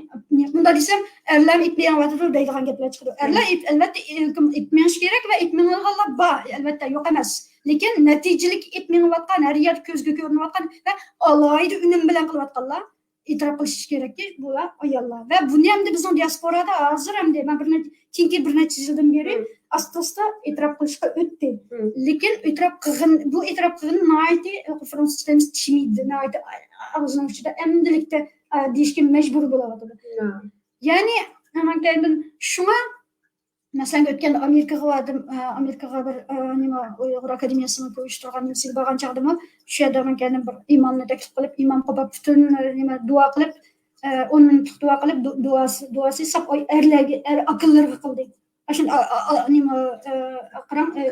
مۇنداق دېسەم، ئەرلەرمۇ ئېيىپ مېڭىۋاتىدۇ دەيدىغان گەپلەر چىقىدۇ. ئەرلەر ئېيىپ، ئەلۋەتتە، ئېيىپ، ئېيىپ مېڭىشى كېرەك ۋە ئېيىپ مېڭىدىغانلار بار، ئەلۋەتتە، يوق ئەمەس. لېكىن نەتىجىلىك ئېيىپ مېڭىۋاتقان، ھەر يەردە كۆزگە كۆرۈنۈۋاتقان ۋە ئالاھىدە ئۈنۈم بىلەن قىلىۋاتقانلار، ئېتىراپ قىلىشىش كېرەككى، بۇلار ئاياللار. ۋە بۇنى ئەمدى بىزنىڭ دىياسپورادا ھازىر ئەمدى، مەن بىر نەچچە، كېيىنكى بىر نەچچە يىلدىن بېرى ئاستا-ئاستا ئېتىراپ قىلىشقا ئۆتتى. لېكىن ئېتىراپ قىلغىن، بۇ ئېتىراپ قىلغىنى ناھايىتى، فرانسۇزچە دەيمىز، تىمىد، ناھايىتى ئاغزىنىڭ ئۇچىدا ئەمدىلىكتە، ئە، دېيىشكە مەجبۇر بولۇۋاتىدۇ. يەنى، مەن كەينىدىن شۇڭا، مەسىلەن، ئۆتكەندە ئامېرىكىغا باردىم، ئە، ئامېرىكىغا بىر، ئە، نېمە، ئۇيغۇر ئاكادېمىيەسىنىڭ ئۇيۇشتۇرغان نېمىسىگە بارغان چاغدىمۇ، شۇ يەردە مەن كەينىدىن بىر ئىمامنى تەكلىپ قىلىپ، ئىمام قوپاپ پۈتۈن، ئە، نېمە، دۇئا قىلىپ، ئە، ئون مىنۇتلۇق دۇئا قىلىپ، دۇ-، دۇئاسى، دۇئاسى ساپ ئاي-، ئەرلەرگە، ئەر ئاكىلىرىغا قىلدى. ئاشۇ، ئا-، ئا-، ئا-، نېمە، ئە، قاراڭ، ئە،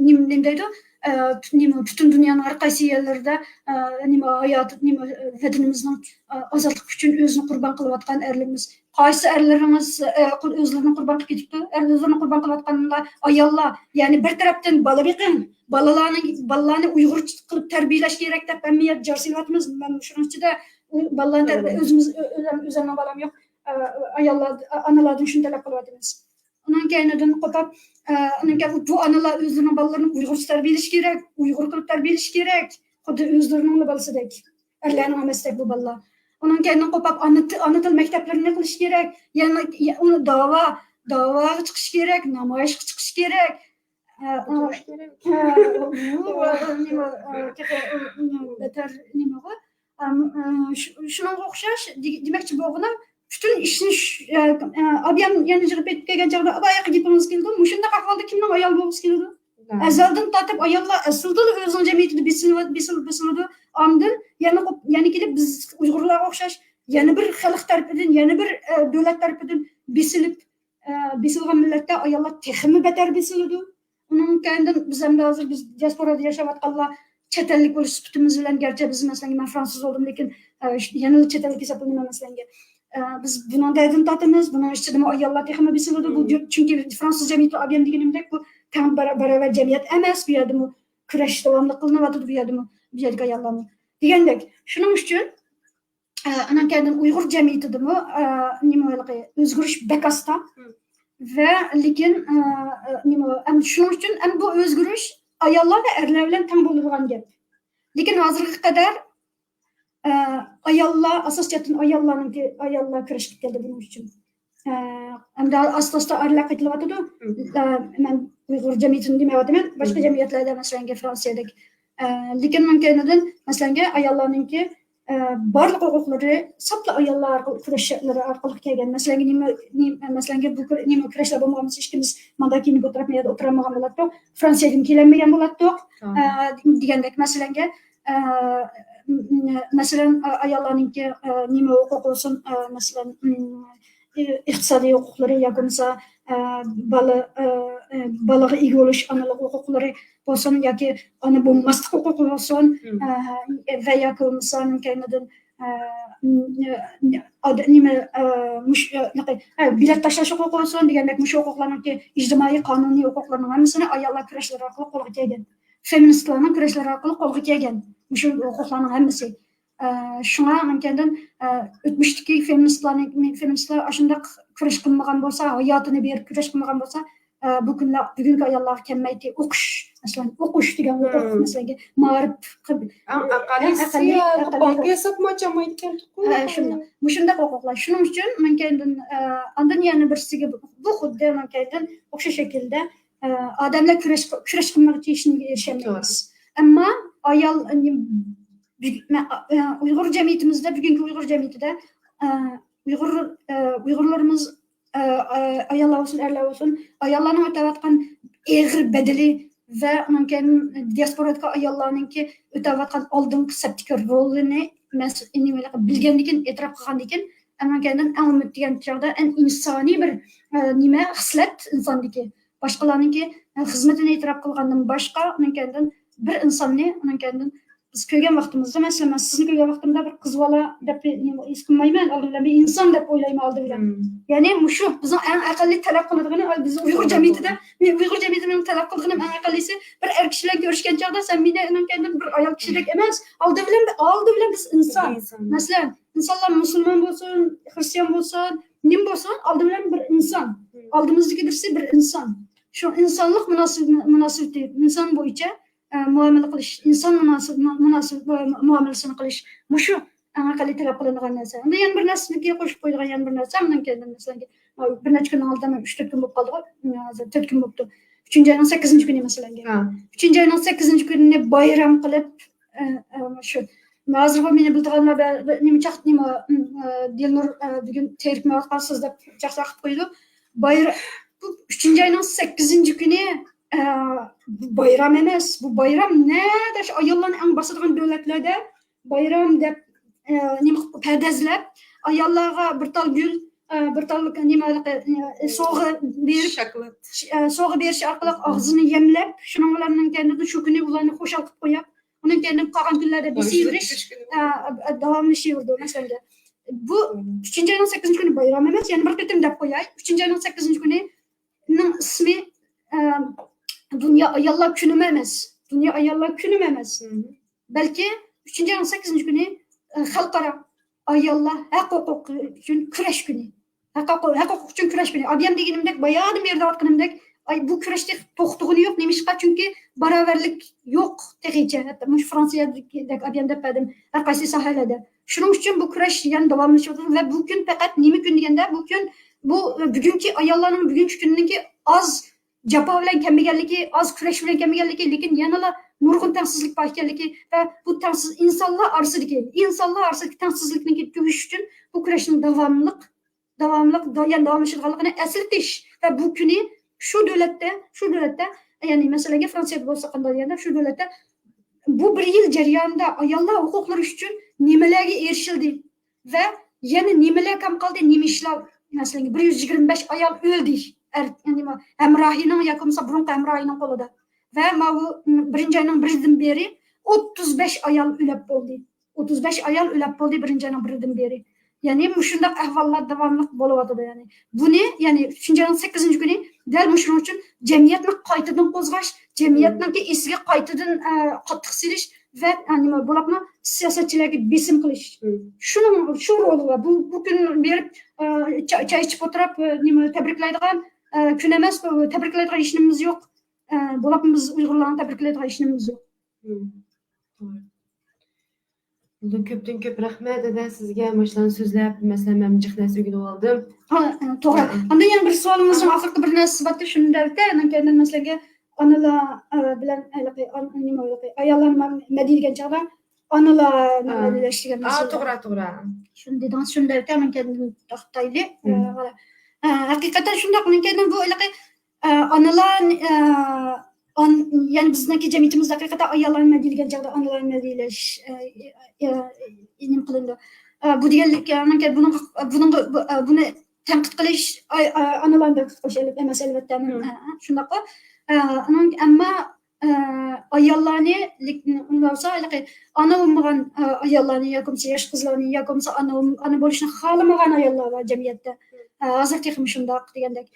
نېمە، نېمە دەيدۇ؟ ئە، پۈت-، نېمە، پۈتۈن دۇنيانىڭ ھەر قايسى يەرلىرىدە، ئە، نېمە، ھايات، نېمە، ۋەتىنىمىزنىڭ، ئە، ئازادلىقى ئۈچۈن ئۆزىنى قۇربان قىلىۋاتقان ئەرلىرىمىز. قايسى ئەرلىرىڭىز، ئە، قۇر-، ئۆزلىرىنى قۇربان قىلىپ كېتىپتۇ؟ ئەر-، ئۆزلىرىنى قۇربان قىلىۋاتقاندا ئاياللار، يەنى بىر تەرەپتىن بالا بېقىڭ، بالىلارنى، بالىلارنى ئۇيغۇرچە قىلىپ تەربىيەلەش كېرەك دەپ ھەممە يەردە جار سېلىۋاتىمىز. مەن شۇنىڭ ئىچىدە ئۇ بالىلارنى تەربىيە-، ئۆزىمىز، ئۆ-، ئۆزۈم، ئۆزۈمنىڭ بالام يوق. ئە، ئاياللار، ئانىلاردىن شۇنى تەلەپ قىلىۋاتىمىز. ئۇنىڭ كەينىدىن قوپاپ، ئە، ئۇنىڭ كەينىدىن بۇ ئانىلار ئۆزلىرىنىڭ بالىلىرىنى ئۇيغۇرچە تەربىيەلىشى كېرەك، ئۇيغۇر قىلىپ تەربىيەلىشى كېرەك. خۇددى ئۆزلىرىنىڭلا بالىسىدەك. ئەرلەرنىڭ ئەمەستەك بۇ بالىلار. ئۇنىڭ كەينىدىن قوپاپ ئانا تىل، ئانا تىل مەكتەپلىرىنى قىلىش كېرەك. يەنە، يە-، ئۇنى داۋا، داۋاغا چىقىش كېرەك، نامايىشقا چىقىش كېرەك. ئە، ئۇ، ئە، ئۇ، ئۇ، نېمە، ئە، تېخى، ئۇ، ئۇ، بەتەر نېمىغۇ؟ ئەم، ئە، شۇ-، شۇنىڭغا ئوخشاش دېگ-، دېمەكچى بولغىنىم، پۈتۈن ئىشنى ش-، ئە، ئە، ئابىيام يەنە يىغىپ كەتكەن چاغدا، ئاباياققا گېپىڭىز كېلىدۇ. مۇشۇنداق ئەھۋالدا كىمنىڭ ئايال بولغۇسى كېلىدۇ؟ ئەزەلدىن تارتىپ ئاياللار ئەسلىدىلا ئۆزىنىڭ جەمئىيىتىدە بېسىلىۋ-، بېسىلىپ، بېسىلىدۇ. ئاندىن يەنە قوپ-، يەنە كېلىپ بىز ئۇيغۇرلارغا ئوخشاش يەنە بىر خەلق تەرىپىدىن، يەنە بىر، ئە، دۆلەت تەرىپىدىن بېسىلىپ، ئە، بېسىلغان مىللەتتە ئاياللار تېخىمۇ بەتەر بېسىلىدۇ. ئۇنىڭ كەينىدىن بىز ئەمدى ھازىر بىز دىياسپورادا ياشاۋاتقانلار چەت ئەللىك بولۇش سۈپىتىمىز بىلەن، گەرچە بىز، مەسىلەن، مەن فرانسۇز بولدۇم، لېكىن، ئە، يەنىلا چەت ئەللىك ھېسابلىنىمەن، مەسىلەنگە. ئە، بىز بۇنىڭ دەردىنى تارتىمىز، بۇنىڭ ئىچىدىمۇ ئاياللار تېخىمۇ بېسىلىدۇ. بۇ، چۈنكى فرانسۇز جەمئىيىتى ئابىيام دېگىنىمدەك، بۇ تەڭ بارا-، باراۋەر جەمئىيەت ئەمەس. بۇ يەردىمۇ كۈرەش داۋاملىق قىلىنىۋاتىدۇ، بۇ يەردىمۇ، بۇ يەردىكى ئاياللارمۇ. دېگەندەك، شۇنىڭ ئۈچۈن، ئە، ئانان كەينىدىن ئۇيغۇر جەمئىيىتىدىمۇ، ئە، نېمە ھېلىقى ئۆزگىرىش بەك ئاستا. ۋە لېكىن، ئە، ئە، نېمە، ئەم، شۇنىڭ ئۈچۈن ئەم بۇ ئۆزگىرىش ئاياللار ۋە ئەرلەر بىلەن تەڭ بولىدىغان گەپ. لېكىن ھازىرغا قەدەر، ئە، ئاياللار، ئاساس جەھەتتىن ئاياللارنىڭكى، ئاياللار كۈرەش قىلىپ كەلدى بۇنىڭ ئۈچۈن. ئە، ئەمدى ئاستا-ئاستا ئەرلەر قېتىلىۋاتىدۇ. ئە، مەن ئۇيغۇر جەمئىيىتىنى دېمەيۋاتىمەن، باشقا جەمئىيەتلەردە، مەسىلەنكى، فرانسىيەدەك. ئە، لېكىن مۇمكىن ئاندىن، مەسىلەنكى، ئاياللارنىڭكى، ئە، بارلىق ھوقۇقلىرى ساپلا ئاياللار ئارقىلىق، كۈرەش شەرتلىرى ئارقىلىق كەلگەن. مەسىلەنكى، نېمە، نېمە، مەسىلەنكى، بۇ كۈر-، نېمە، كۈرەشلەر بولمىغان بولسا، ئىككىمىز ماندا كىيىنىپ ئولتۇرۇپ، مۇ يەردە ئولتۇرالمىغان بولاتتۇق. فرانسىيەگىمۇ كېلەلمىگەن بولاتتۇق. ئە، دېگەندەك، مەسىلەنكى، ئە، مەسىلەن، ئاياللارنىڭكى، ئە، نېمە ھوقۇقى بولسۇن، ئە، مەسىلەن، ئىقتىسادىي ھوقۇقلىرى ياكى بولمىسا، ئە، بالا، ئە، ئە، بالىغا ئىگە بولۇش، ئانىلىق ھوقۇقلىرى بولسۇن ياكى ئانا بولماسلىق ھوقۇقى بولسۇن، ئە، ۋە ياكى بولمىسا كەينىدىن، ئە، ئاد-، نېمە، ئە، مۇش-، ئە، ھە، بېلەت تاشلاش ھوقۇقى بولسۇن دېگەندەك، مۇشۇ ھوقۇقلارنىڭكى ئىجتىمائىي، قانۇنىي ھوقۇقلارنىڭ ھەممىسىنى ئاياللار كۈرەشلىرى ئارقىلىق قولغا كەلگەن. فېمىنىستلارنىڭ كۈرەشلىرى ئارقىلىق قولغا كەلگەن مۇشۇ ھوقۇقلارنىڭ ھەممىسى. ئە، شۇڭا مەنكەندىن، ئە، ئۆتمۈشتىكى فېمىنىستلارنى، فېمىنىستلار ئاشۇنداق كۈرەش قىلمىغان بولسا، ھاياتىنى بېرىپ كۈرەش قىلمىغان بولسا، ئە، بۇ كۈنلەر بۈگۈنكى ئاياللارغا كەلمەيتتى. ئوقۇش، مەسىلەن، ئوقۇش دېگەن ھوقۇق، مەسىلەن، مائارىپ، ئەڭ ئەقەللىيسى، ئەڭ ئەقەللىي، ئەقەللىي بانكا ھوقۇق. ھېسابىمۇ ئاچالمايدىكەن. ھە، شۇنداق. مۇشۇنداق ھوقۇقلار. شۇنىڭ ئۈچۈن مەنكەندىن، ئە، ئاندىن يەنە بىرسىگە، بۇ خۇددى مەنكەندىن ئوخشاش شەكىلدە، ئە، ئادەملەر كۈرەش، كۈرەش قىلمىغۇچە ھېچنېمىگە ئېرىشەلمەيمىز. ئەمما ئايال، ئە، ئۇيغۇر جەمئىيىتىمىزدە، بۈگۈنكى ئۇيغۇر جەمئىيىتىدە، ئە، ئۇيغۇر، ئە، ئۇيغۇرلىرىمىز، ئە، ئە، ئاياللار بولسۇن، ئەرلەر بولسۇن، ئاياللارنىڭ ئۆتەۋاتقان ئېغىر بەدىلى ۋە ئۇنىڭ كەينىدىن دىياسپورادىكى ئاياللارنىڭكى ئۆتەۋاتقان ئالدىنقى سەپتىكى رولىنى مەس-، بىلگەندىن كېيىن، ئېتىراپ قىلغاندىن كېيىن، ئۇنىڭ كەينىدىن ئەڭ ئۈمىد دېگەن چاغدا ئەڭ ئىنسانىي بىر، ئە، نېمە، خىسلەت ئىنساندىكى. باشقىلارنىڭكى، ئە، خىزمىتىنى ئېتىراپ قىلغاندىن باشقا، ئۇنىڭ كەينىدىن بىر ئىنساننى، ئۇنىڭ كەينىدىن بىز كۆرگەن ۋاقتىمىزدا، مەسىلەن، مەن سىزنى كۆرگەن ۋاقتىمدا بىر قىز بالا دەپ ھېس قىلمايمەن، ئالدى بىلەن بىر ئىنسان دەپ ئويلايمەن ئالدى بىلەن. يەنى مۇشۇ بىزنىڭ ئەڭ ئەقەللىي تەلەپ قىلىدىغىنى، بىز ئۇيغۇر جەمئىيىتىدە، ئۇيغۇر جەمئىيىتىنىڭ تەلەپ قىلىدىغىنى ئەڭ ئەقەللىيسى، بىر ئەر كىشى بىلەن كۆرۈشكەن چاغدا سەن مېنى ئۇنىڭ كەينىدىن بىر ئايال كىشىدەك ئەمەس، ئالدى بىلەن، ئالدى بىلەن بىز ئىنسان. مەسىلەن، ئىنسانلار مۇسۇلمان بولسۇن، خرىستىيان بولسۇن، نېمە بولسۇن، ئالدى بىلەن بىر ئىنسان. ئالدىمىزدىكى بىرسى بىر ئىنسان. شۇ ئىنسانلىق مۇناسىۋىتى، مۇناسىۋىتى، ئىنسان بويىچە، ئە، مۇئامىلە قىلىش، ئىنسان مۇناسىۋ-، مۇ-، مۇناسىۋ-، مۇ-، مۇئامىلىسىنى قىلىش، مۇشۇ ئەڭ ئەقەللىي تەلەپ قىلىنىدىغان نەرسە. ئەمدى يەنە بىر نەرسىگە قوشۇپ قويىدىغان يەنە بىر نەرسە، مۇنىڭ كەينىدىن، مەسىلەن، بىر نەچچە كۈننىڭ ئالدىدا، مەن ئۈچ تۆت كۈن بولۇپ قالدىغۇ، ھازىر تۆت كۈن بوپتۇ. ئۈچىنچى ئاينىڭ سەككىزىنچى كۈنى، مەسىلەن. ئۈچىنچى ئاينىڭ سەككىزىنچى كۈنىنى بايرام قىلىپ، ئە، ئە، شۇ، ھازىرغۇ مېنى بىلىدىغانلار بە-، بە-، نېمە چاق-، نېمە، ئە، دىلنۇر، ئە، بۈگۈن تېرىكمەيۋاتقانسىز دەپ چاقچاق قىلىپ قويىدۇ. بايرا-، بۇ ئۈچىنچى ئاينىڭ سەككىزىنچى كۈنى، ئە، بۇ بايرام ئەمەس. بۇ بايرام نەدە شۇ ئاياللارنى ئەڭ باسىدىغان دۆلەتلەردە بايرام دەپ، ئە، نېمە قىلىپ، پەردازلاپ، ئاياللارغا بىر تال گۈل، ئە، بىر تال نېمە، ئە، سوۋغا بېرىپ، شاكىلات. ئە، سوۋغا بېرىش ئارقىلىق ئاغزىنى يەملەپ، شۇنىڭ بىلەن كەينىدىن شۇ كۈنى ئۇلارنى خۇشال قىلىپ قويۇپ، ئۇنىڭ كەينىدىن قالغان كۈنلەردە بېسىۋېرىش، ئە، ئە، داۋاملىشىۋېرىدۇ، مەسىلەن. بۇ ئۈچىنچى ئاينىڭ سەككىزىنچى كۈنى بايرام ئەمەس، يەنە بىر قېتىم دەپ قوياي. ئۈچىنچى ئاينىڭ سەككىزىنچى كۈنىنىڭ ئىسمى، ئە، دۇنيا ئاياللار كۈنىمۇ ئەمەس. دۇنيا ئاياللار كۈنىمۇ ئەمەس. بەلكى ئۈچىنچى ئاينىڭ سەككىزىنچى كۈنى، ئە، خەلقئارا ئاياللار ھەق ھوقۇق ئۈچۈن كۈرەش كۈنى. ھەق ھوقۇق، ھەق ھوقۇق ئۈچۈن كۈرەش كۈنى. ئابىيام دېگىنىمدەك، بايادىن بېرى دەۋاتقىنىمدەك، ئاي، بۇ كۈرەش تېخى توختىغىنى يوق. نېمىشقا؟ چۈنكى باراۋەرلىك يوق تېخىچە. ھەتتا مۇشۇ فرانسىيەدىكىدەك ئابىيام دەپ بەردىم، ھەر قايسى ساھەلەردە. شۇنىڭ ئۈچۈن بۇ كۈرەش يەنە داۋاملىشىۋاتىدۇ ۋە بۇ كۈن پەقەت نېمە كۈن دېگەندە، بۇ كۈن، بۇ، بۈگۈنكى ئاياللارنىڭ بۈگۈنكى كۈنىنىڭكى ئاز جاپا بىلەن كەلمىگەنلىكى، ئاز كۈرەش بىلەن كەلمىگەنلىكى، لېكىن يەنىلا نۇرغۇن تەڭسىزلىك بار ئىكەنلىكى ۋە بۇ تەڭسىز ئىنسانلار ئارىسىدىكى، ئىنسانلار ئارىسىدىكى تەڭسىزلىكنى تۈگىتىش ئۈچۈن بۇ كۈرەشنىڭ داۋاملىق، داۋاملىق، دا-، يەنە داۋاملىشىدىغانلىقىنى ئەسلىتىش ۋە بۇ كۈنى شۇ دۆلەتتە، شۇ دۆلەتتە، يەنى مەسىلەنگە فرانسىيەدە بولسا قانداق دېگەندە، شۇ دۆلەتتە بۇ بىر يىل جەريانىدا ئاياللار ھوقۇقلىرى ئۈچۈن نېمىلەرگە ئېرىشىلدى؟ ۋە يەنە نېمىلەر كەم قالدى؟ نېمە ئىشلار، مەسىلەن، بىر يۈز يىگىرمە بەش ئايال ئۆلدى. ئەر، نېمە، ھەمراھىنىڭ ياكى بولمىسا بۇرۇنقى ھەمراھىنىڭ قولىدا. ۋە ماۋۇ، م، بىرىنچى ئاينىڭ بىرىدىن بېرى ئوتتۇز بەش ئايال ئۆلەپ بولدى. ئوتتۇز بەش ئايال ئۆلەپ بولدى بىرىنچى ئاينىڭ بىرىدىن بېرى. يەنى مۇشۇنداق ئەھۋاللار داۋاملىق بولۇۋاتىدۇ. يەنى بۇنى، يەنى ئۈچىنچى ئاينىڭ سەككىزىنچى كۈنى دەل مۇشۇنىڭ ئۈچۈن جەمئىيەتنى قايتىدىن قوزغاش، جەمئىيەتنىڭكى ئېسىگە قايتىدىن، ئە، قاتتىق سېلىش ۋە، ئە، نېمە، بولۇپمۇ سىياسەتچىلەرگە بېسىم قىلىش. شۇنىڭ، شۇ رولى بار. بۇ، بۇ كۈن بېرىپ، ئە، چا-، چاي ئىچىپ ئولتۇرۇپ، ئە، نېمە، تەبرىكلەيدىغان، ئە، كۈن ئەمەس، بۇ تەبرىكلەيدىغان ھېچنېمىمىز يوق. ئە، بولۇپمۇ بىز ئۇيغۇرلارنىڭ تەبرىكلەيدىغان ھېچنېمىمىز يوق. بولدى، كۆپتىن كۆپ رەھمەت، دەدە، سىزگە مۇشۇلارنى سۆزلەپ، مەسىلەن، مەن جىق نەرسە ئۆگىنىۋالدىم. ھا، توغرا. ئاندىن يەنە بىر سوئالىڭىزنىڭ ئاخىرقى بىر نەرسىسى بارتى، شۇنى دەۋېتە، ئاندىن كېيىن مەسىلەنگە ئانىلار بىلەن ھېلىقى نېمە ھېلىقى ئاياللار نېمە دېگەن چاغدا ئانىلار نېمە دېگەن نەرسە. توغرا، توغرا. شۇنى دېدىڭىز، شۇنى دەۋېتە، ئاندىن كېيىن توختايلى. ھەقىقەتەن شۇنداق، ئاندىن كېيىن بۇ ھېلىقى ئانىلار، يەنى بىزنىڭكى جەمئىيىتىمىزدە ھەقىقەتەن ئاياللار نېمە دېگەن چاغدا ئانىلار نېمە دېيىلىش، نېمە قىلىنىدۇ. بۇ دېگەنلىك، بۇنىڭغا، بۇنىڭغا، بۇنى تەنقىد قىلىش، ئانىلارنى تەنقىد قىلىش ئەمەس، ئەلۋەتتە، شۇنداققۇ. ئەمما ئاياللارنى، ئۇنداق بولسا، ھېلىقى ئانا بولمىغان ئاياللارنى ياكى بولمىسا ياش قىزلارنى ياكى بولمىسا ئانا، ئانا بولۇشنى خالىمىغان ئاياللار بار جەمئىيەتتە. ھازىر تېخىمۇ شۇنداق دېگەندەك.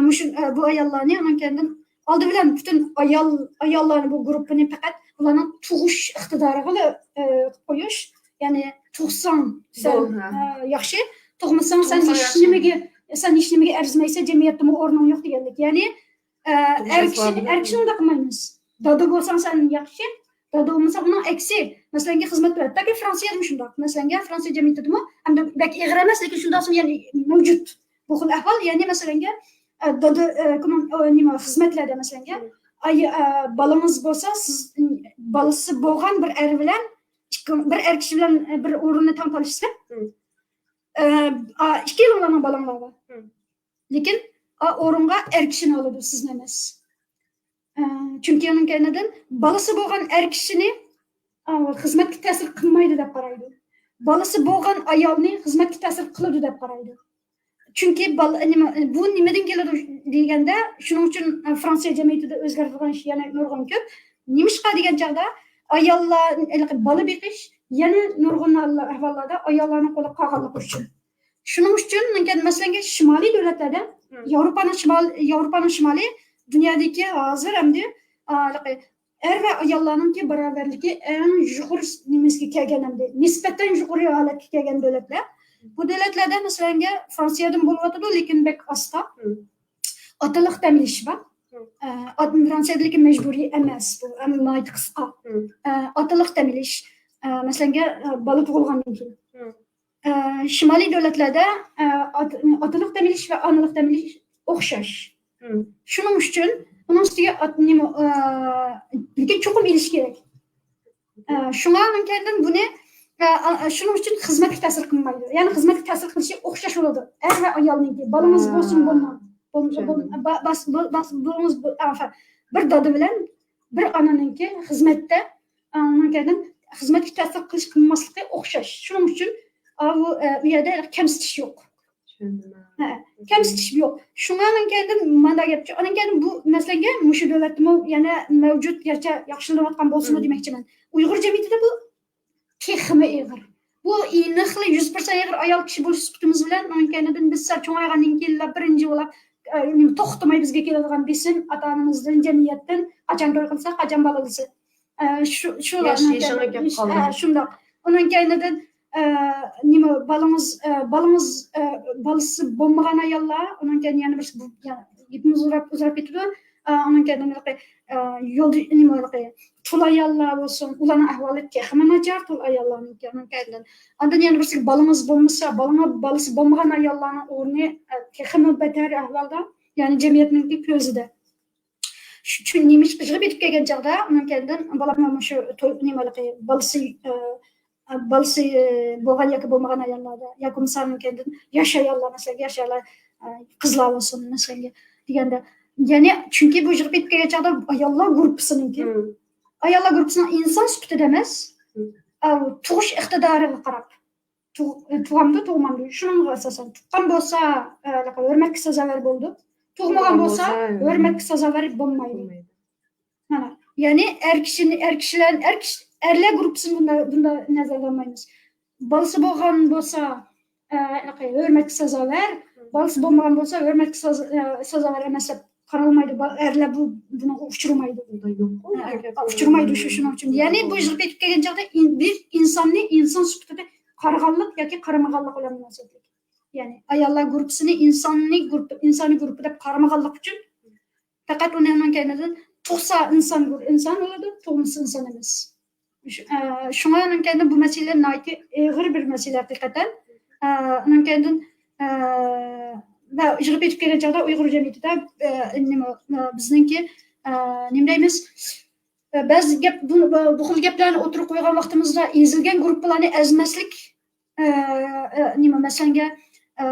مۇشۇ، بۇ ئاياللارنى ئاندىن كېيىن ئالدى بىلەن پۈتۈن ئايال، ئاياللارنى بۇ گۇرۇپپىنى پەقەت ئۇلارنىڭ تۇغۇش ئىقتىدارىغىلا قىلىپ قويۇش. يەنى تۇغساڭ سەن ياخشى، تۇغمىساڭ سەن ھېچنېمىگە، سەن ھېچنېمىگە ئەرزىمەيسەن، جەمئىيەتتىمۇ ئورنۇڭ يوق دېگەنلىك. يەنى ئەر كىشى، ئەر كىشىنى ئۇنداق قىلمايمىز. دادا بولساڭ سەن ياخشى، دادا بولمىساڭ ئۇنىڭ ئەكسى. مەسىلەنگە خىزمەت بىلەن. بەلكى فرانسىيەدىمۇ شۇنداق. مەسىلەنگە فرانسىيە جەمئىيىتىدىمۇ، ئەمدى بەك ئېغىر ئەمەس، لېكىن شۇنداقسىمۇ يەنە مەۋجۇت. بۇ خىل ئەھۋال، يەنى مەسىلەنگە، دادا، نېمە، خىزمەتلەردە مەسىلەنگە، ئاي، بالىڭىز بولسا، سىز، بالىسى بولغان بىر ئەر بىلەن، بىر ئەر كىشى بىلەن بىر ئورۇننى تەڭ تالىشىسىز. ئىككىلىڭلارنىڭ بالىڭلار بار. لېكىن ئا ئورۇنغا ئەر كىشىنى ئالىدۇ، سىزنى ئەمەس. چۈنكى ئۇنىڭ كەينىدىن بالىسى بولغان ئەر كىشىنى خىزمەتكە تەسىر قىلمايدۇ دەپ قارايدۇ. بالىسى بولغان ئايالنى خىزمەتكە تەسىر قىلىدۇ دەپ قارايدۇ. چۈنكى بالا، نېمە، بۇ نېمىدىن كېلىدۇ دېگەندە، شۇنىڭ ئۈچۈن فرانسىيە جەمئىيىتىدە ئۆزگەرتىلگەن ئىش يەنە نۇرغۇن كۆپ. نېمىشقا دېگەن چاغدا ئاياللار، ھېلىقى بالا بېقىش يەنە نۇرغۇن ئەھۋاللاردا ئاياللارنىڭ قولىغا قالغانلىقى ئۈچۈن. شۇنىڭ ئۈچۈن، مەسىلەن، شىمالىي دۆلەتلەردە، ياۋروپانىڭ شىمال-، ياۋروپانىڭ شىمالى دۇنيادىكى ھازىر ئەمدى، ئا، ھېلىقى ئەر ۋە ئاياللارنىڭكى باراۋەرلىكى ئەڭ يۇقىرى نېمىسىگە كەلگەن، ئەمدى نىسبەتەن يۇقىرى ھالەتكە كەلگەن دۆلەتلەر. بۇ دۆلەتلەردە، مەسىلەنگە، فرانسىيەدىمۇ بولۇۋاتىدۇ، لېكىن بەك ئاستا. ئاتىلىق دەم ئېلىش بار. ئە، ئات-، فرانسىيەدە لېكىن مەجبۇرىي ئەمەس بۇ، ئەمما ناھايىتى قىسقا. ئە، ئاتىلىق دەم ئېلىش، ئە، مەسىلەنگە، ئە، بالا تۇغۇلغاندىن كېيىن. ئە، شىمالىي دۆلەتلەردە، ئە، ئات-، ئاتىلىق دەم ئېلىش ۋە ئانىلىق دەم ئېلىش ئوخشاش. شۇنىڭ ئۈچۈن ئۇنىڭ ئۈستىگە ئات-، نېمە، ئە، لېكىن چوقۇم ئېلىش كېرەك. ئە، شۇڭا مەن كەلدىم بۇنى، ئە، ئە، شۇنىڭ ئۈچۈن خىزمەتكە تەسىر قىلمايدۇ. يەنى خىزمەتكە تەسىر قىلىشى ئوخشاش بولىدۇ. ئەر ۋە ئايالنىڭكى، بالىڭىز بولسۇن، بولماڭ. بول-، بول-، با-، باس-، بول-، باس-، بولىڭىز، بو-، ئا، فا-، بىر دادا بىلەن بىر ئانىنىڭكى خىزمەتتە، ئە، مەن كەلدىم، خىزمەتكە تەسىر قىلىش قىلماسلىقى ئوخشاش. شۇنىڭ ئۈچۈن، ئا، بۇ، ئە، ئۇ يەردە كەمسىتىش يوق. ھە، كەمسىتىش يوق. شۇڭا مەن كەلدىم، مانا گەپچۇ. ئاندىن كېيىن بۇ، مەسىلەنگە، مۇشۇ دۆلەتتىمۇ يەنە مەۋجۇت، گەرچە ياخشىلىنىۋاتقان بولسىمۇ دېمەكچىمەن. ئۇيغۇر جەمئىيىتىدە بۇ تېخىمۇ ئېغىر. بۇ ئېنىقلا يۈز پىرسەنت ئېغىر ئايال كىشى بولۇش سۈپىتىمىز بىلەن، ئۇنىڭ كەينىدىن بىز سەل چوڭايغاندىن كېيىنلا بىرىنچى بولاپ، ئە، توختىماي بىزگە كېلىدىغان بېسىم ئاتا-ئانىمىزدىن، جەمئىيەتتىن، قاچان توي قىلسا، قاچان بالىلىسى. ئە، شۇ، شۇ ياش يېشىڭغا كەپ قالدى. ئە، شۇنداق. ئۇنىڭ كەينىدىن، ئە، نېمە، بالىڭىز، ئە، بالىڭىز، ئە، بالىسى بولمىغان ئاياللار، ئۇنىڭ كەينى يەنە بىرسى، بۇ، يا، گېپىمىز ئۇزاراپ، ئۇزاراپ كېتىدۇ. ئە، ئۇنىڭ كەينىدىن ھېلىقى، ئە، يولدا، نېمە، ھېلىقى تۇل ئاياللار بولسۇن، ئۇلارنىڭ ئەھۋالى تېخىمۇ ناچار، تۇل ئاياللارنىڭكى، ئۇنىڭ كەينىدىن. ئاندىن يەنە بىرسى، بالىڭىز بولمىسا، بالىڭا، بالىسى بولمىغان ئاياللارنىڭ ئورنى، ئە، تېخىمۇ بەتەر ئەھۋالدا، يەنى جەمئىيەتنىڭكى كۆزىدە. شۇ، شۇ نېمە ئىشقا يىغىپ يېتىپ كەلگەن چاغدا، ئۇنىڭ كەينىدىن بالاممۇ مۇشۇ توي، نېمە ھېلىقى بالىسى، ئە، ئە، بالىسى، ئە، بولغان ياكى بولمىغان ئاياللاردا، ياكى بولمىسا ئۇنىڭ كەينىدىن ياش ئاياللار، مەسىلەن، ياش ئاياللار، ئە، قىزلار بولسۇن، مەسىلەن، دېگەندە. يەنى چۈنكى بۇ يىغىپ يېتىپ كەلگەن چاغدا ئاياللار گۇرۇپپىسىنىڭكى، ئاياللار گۇرۇپپىسىنىڭ ئىنسان سۈپىتىدە ئەمەس، ئە، تۇغۇش ئىقتىدارىغا قاراپ. تۇغ-، تۇغامدۇ، تۇغمامدۇ؟ شۇنىڭغا ئاساسەن. تۇغقان بولسا، ئە، ھۆرمەتكە سازاۋەر بولىدۇ. تۇغمىغان بولسا، ھۆرمەتكە سازاۋەر بولمايدۇ. مانا، يەنى ئەر كىشىنى، ئەر كىشىلەر، ئەر كىشى، ئەرلەر گۇرۇپپىسىنى بۇندا، بۇندا نەزەردە ئالمايمىز. بالىسى بولغان بولسا، ئە، ھۆرمەتكە سازاۋەر، بالىسى بولمىغان بولسا، ھۆرمەتكە ساز-، ئە، سازاۋەر ئەمەس دەپ قارالمايدۇ. با-، ئەرلەر بۇ، بۇنىڭغا ئۇچرىمايدۇ. ئۇچرىمايدۇ شۇ، شۇنىڭ ئۈچۈن. يەنى بۇ يىغىپ يېتىپ كەلگەن چاغدا ئىن-، بىر ئىنساننى ئىنسان سۈپىتىدە قارىغانلىق ياكى قارىمىغانلىق بىلەن مۇناسىۋەتلىك. يەنى ئاياللار گۇرۇپپىسىنى ئىنساننى گۇرۇپپا، ئىنسانىي گۇرۇپپا دەپ قارىمىغانلىقى ئۈچۈن پەقەت ئۇنىڭ كەينىدىن تۇغسا ئىنسان گۇر-، ئىنسان بولىدۇ، تۇغمىسا ئىنسان ئەمەس. شۇ-، ئە، شۇڭا ئۇنىڭ كەينىدىن بۇ مەسىلە ناھايىتى ئېغىر بىر مەسىلە ھەقىقەتەن. ئە، ئۇنىڭ كەينىدىن، ئە، ۋە يىغىپ يېتىپ كەلگەن چاغدا ئۇيغۇر جەمئىيىتىدە، ئە، نېمە، ئە، بىزنىڭكى، ئە، نېمە دەيمىز؟ ئە، بەزى گەپ، بۇ، بۇ، بۇ خىل گەپلەرنى ئوتتۇرىغا قويغان ۋاقتىمىزدا ئېزىلگەن گۇرۇپپىلارنى ئەزمەسلىك، ئە، ئە، نېمە، مەسىلەنگە، ئە،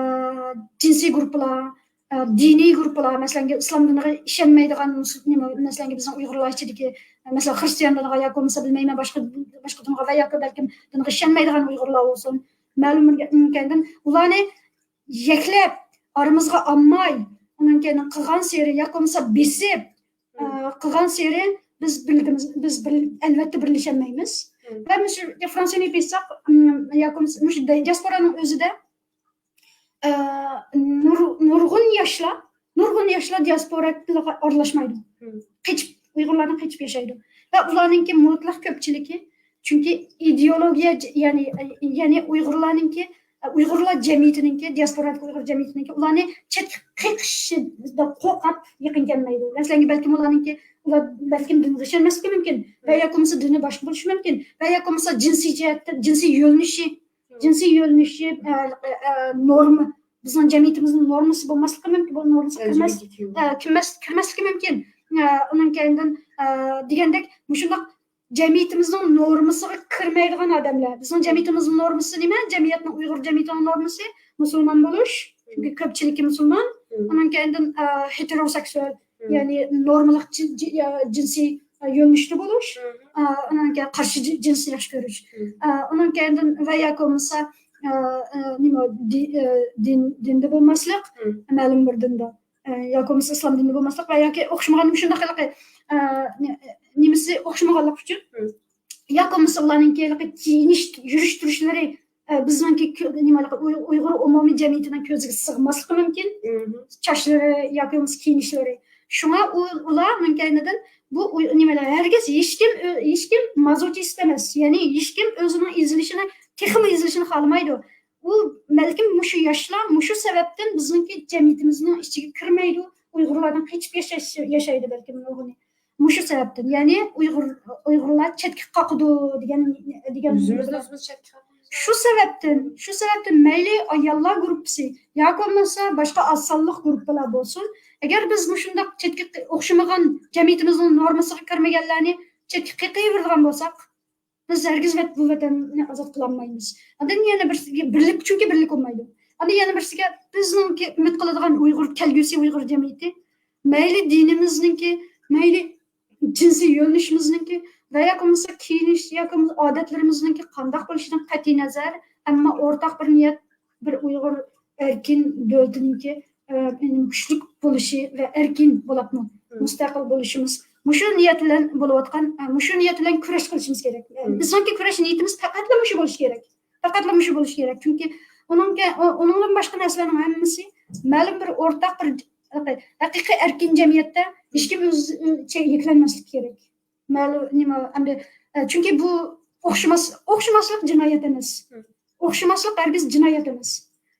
جىنسىي گۇرۇپپىلار، ئە، دىنىي گۇرۇپپىلار، مەسىلەنگە، ئىسلام دىنىغا ئىشەنمەيدىغان مۇس-، نېمە، مەسىلەنگە، بىزنىڭ ئۇيغۇرلار ئىچىدىكى، مەسىلەن، خىرىستىيان دىنىغا ياكى بولمىسا، بىلمەيمەن، باشقا، باشقا دىنغا ۋە ياكى بەلكىم دىنغا ئىشەنمەيدىغان ئۇيغۇرلار بولسۇن، مەلۇم بىر گەپتىن كەينىدىن ئۇلارنى يەكلەپ، ئارىمىزغا ئالماي، ئۇنىڭ كەينىدىن قىلغانسېرى ياكى بولمىسا بېسىپ، ئە، قىلغانسېرى بىز بىرلىكىمىز، بىز بىر، ئەلۋەتتە بىرلىشەلمەيمىز. ۋە مۇشۇ فرانسىيەنى بېسساق، ئىم، ياكى بولمىسا مۇشۇ دىياسپورانىڭ ئۆزىدە، ئە، نۇر-، نۇرغۇن ياشلار، نۇرغۇن ياشلار دىياسپورا تىلىغا ئارىلاشمايدۇ. قېچىپ، ئۇيغۇرلاردىن قېچىپ ياشايدۇ. ۋە ئۇلارنىڭكى مۇتلەق كۆپچىلىكى، چۈنكى ئىدېئولوگىيە ج-، يەنى، يەنى ئۇيغۇرلارنىڭكى، ئۇيغۇرلار جەمئىيىتىنىڭكى، دىياسپورادىكى ئۇيغۇر جەمئىيىتىنىڭكى ئۇلارنى چەتكە قېقىشىدا قورقۇپ يېقىن كەلمەيدۇ. مەسىلەن، بەلكىم ئۇلارنىڭكى، ئۇلار بەلكىم دىنغا ئىشەنمەسلىكى مۇمكىن. ۋە ياكى بولمىسا دىنى باشقا بولۇشى مۇمكىن. ۋە ياكى بولمىسا جىنسىي جەھەتتە، جىنسىي يۆنىلىشى، جىنسىي يۆنىلىشى، ئە، ئە، نورما، بىزنىڭ جەمئىيىتىمىزنىڭ نورمىسى بولماسلىقى مۇمكىن، بۇ نورمىسىغا كىرمەس-، ئە، كىرمەس-، كىرمەسلىكى مۇمكىن. ئە، ئۇنىڭ كەينىدىن، ئە، دېگەندەك، مۇشۇنداق جەمئىيىتىمىزنىڭ نورمىسىغا كىرمەيدىغان ئادەملەر. بىزنىڭ جەمئىيىتىمىزنىڭ نورمىسى نېمە؟ جەمئىيەتنىڭ، ئۇيغۇر جەمئىيىتىنىڭ نورمىسى مۇسۇلمان بولۇش، چۈنكى كۆپچىلىكى مۇسۇلمان. ئۇنىڭ كەينىدىن، ئە، ھېتېروسېكسۇئال، يەنى نورمىلىق جىن-، جىن-، ئە، جىنسىي، ئە، يۆنىلىشتە بولۇش، ئە، ئۇنىڭ كەينىدىن قارشى جىن-، جىنسنى ياخشى كۆرۈش. ئە، ئۇنىڭ كەينىدىن ۋە ياكى بولمىسا، ئە، ئە، نېمە، دى-، ئە، دىن، دىندا بولماسلىق، مەلۇم بىر دىندا. ئە، ياكى بولمىسا ئىسلام دىنىدا بولماسلىق ۋە ياكى ئوخشىمىغان مۇشۇنداق ھېلىقى، ئە، نېمىسى ئوخشىمىغانلىقى ئۈچۈن، ياكى بولمىسا ئۇلارنىڭكى ھېلىقى كىيىنىش، يۈرۈش تۇرۇشلىرى، ئە، بىزنىڭكى كۆ-، نېمە، ھېلىقى ئۇي-، ئۇيغۇر ئومۇمىي جەمئىيىتىنىڭ كۆزىگە سىغماسلىقى مۇمكىن. چاچلىرى ياكى بولمىسا كىيىنىشلىرى. شۇڭا ئۇ، ئۇلارنىڭ كەينىدىن بۇ ئۇي-، نېمىلەر، ھەرگىز ھېچكىم ئۆ-، ھېچكىم مازوخىست ئەمەس. يەنى ھېچكىم ئۆزىنىڭ ئېزىلىشىنى، تېخىمۇ ئېزىلىشىنى خالىمايدۇ. ئۇ بەلكىم مۇشۇ ياشلار مۇشۇ سەۋەبتىن بىزنىڭكى جەمئىيىتىمىزنىڭ ئىچىگە كىرمەيدۇ، ئۇيغۇرلاردىن قېچىپ ياشاش، ياشايدۇ بەلكىم نۇرغۇنى. مۇشۇ سەۋەبتىن، يەنى ئۇيغۇر، ئۇيغۇرلار چەتكە قاقىدۇ دېگەن، دېگەن ئۆزىمىزنى ئۆزىمىز چەتكە قاقىمىز. شۇ سەۋەبتىن، شۇ سەۋەبتىن مەيلى ئاياللار گۇرۇپپىسى ياكى بولمىسا باشقا ئاز سانلىق گۇرۇپپىلار بولسۇن، ئەگەر بىز مۇشۇنداق چەتكە قى-، ئوخشىمىغان جەمئىيىتىمىزنىڭ نورمىسىغا كىرمىگەنلەرنى چەتكە قېقىۋېرىدىغان بولساق، بىز ھەرگىز ۋەت-، بۇ ۋەتەننى ئازاد قىلالمايمىز. ئاندىن يەنە بىرسىگە بىرلىك، چۈنكى بىرلىك بولمايدۇ. ئاندىن يەنە بىرسىگە بىزنىڭكى ئۈمىد قىلىدىغان ئۇيغۇر، كەلگۈسى ئۇيغۇر جەمئىيىتى، مەيلى دىنىمىزنىڭكى، مەيلى جىنسىي يۆنىلىشىمىزنىڭكى ۋە ياكى بولمىسا كىيىنىش ياكى بولمىسا ئادەتلىرىمىزنىڭكى قانداق بولۇشىدىن قەتئىينەزەر، ئەمما ئورتاق بىر نىيەت، بىر ئۇيغۇر ئەركىن دۆلىتىنىڭكى، ئە، كۈچلۈك بولۇشى ۋە ئەركىن بولۇپمۇ مۇستەقىل بولۇشىمىز، مۇشۇ نىيەت بىلەن بولۇۋاتقان، ئە، مۇشۇ نىيەت بىلەن كۈرەش قىلىشىمىز كېرەك. بىزنىڭكى كۈرەش نىيىتىمىز پەقەتلا مۇشۇ بولۇشى كېرەك. پەقەتلا مۇشۇ بولۇشى كېرەك. چۈنكى ئۇنىڭغا، ئۇنىڭدىن باشقا نەرسىلەرنىڭ ھەممىسى مەلۇم بىر ئورتاق بىر ھەقىقىي ئەركىن جەمئىيەتتە ھېچكىم ئۆزىچە يۈكلەنمەسلىكى كېرەك. مەلۇم، نېمە، ئەمدى، ئە، چۈنكى بۇ ئوخشىماس-، ئوخشىماسلىق جىنايەت ئەمەس. ئوخشىماسلىق ھەرگىز جىنايەت ئەمەس.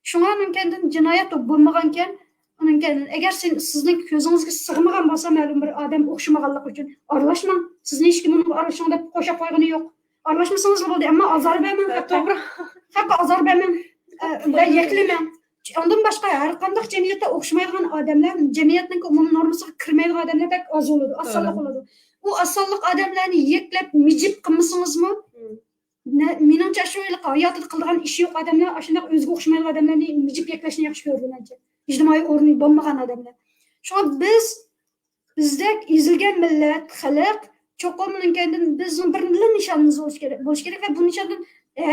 شۇڭا ئۇنىڭ كەينىدىن جىنايەت بولمىغانكەن، ئۇنىڭ كەينىدىن ئەگەر سىز، سىزنىڭ كۆزىڭىزگە سىغمىغان بولسا، مەلۇم بىر ئادەم ئوخشىمىغانلىقى ئۈچۈن ئارىلاشماڭ. سىزنى ھېچكىم ئۇنىڭغا ئارىلىشىڭ دەپ قوشاپ قويغىنى يوق. ئارىلاشمىسىڭىزلا بولدى، ئەمما ئازار بەرمەڭ، ھە، خەققە. توغرا. خەققە ئازار بەرمەڭ، ئە، ۋە يەكلىمەڭ. ئاندىن باشقا ھەر قانداق جەمئىيەتتە ئوخشىمايدىغان ئادەملەر، جەمئىيەتنىڭكى ئومۇمىي نورمىسىغا كىرمەيدىغان ئادەملەر بەك ئاز بولىدۇ، ئاز سانلىق بولىدۇ. ئۇ ئاز سانلىق ئادەملەرنى يەكلەپ مىجىپ قىلمىسىڭىزمۇ، نە-، مېنىڭچە، شۇ ھېلىقى ھاياتىدا قىلىدىغان ئىشى يوق ئادەملەر، ئاشۇنداق ئۆزىگە ئوخشىمايدىغان ئادەملەرنى مىجىپ يەكلەشنى ياخشى كۆرىدۇ، مەنچە. ئىجتىمائىي ئورنى بولمىغان ئادەملەر. شۇڭا بىز بىزدەك ئېزىلگەن مىللەت، خەلق، چوقۇم ئۇنىڭ كەينىدىن بىزنىڭ بىرلا نىشانىمىز بولۇشى كېرەك، بولۇشى كېرەك ۋە بۇ نىشاندىن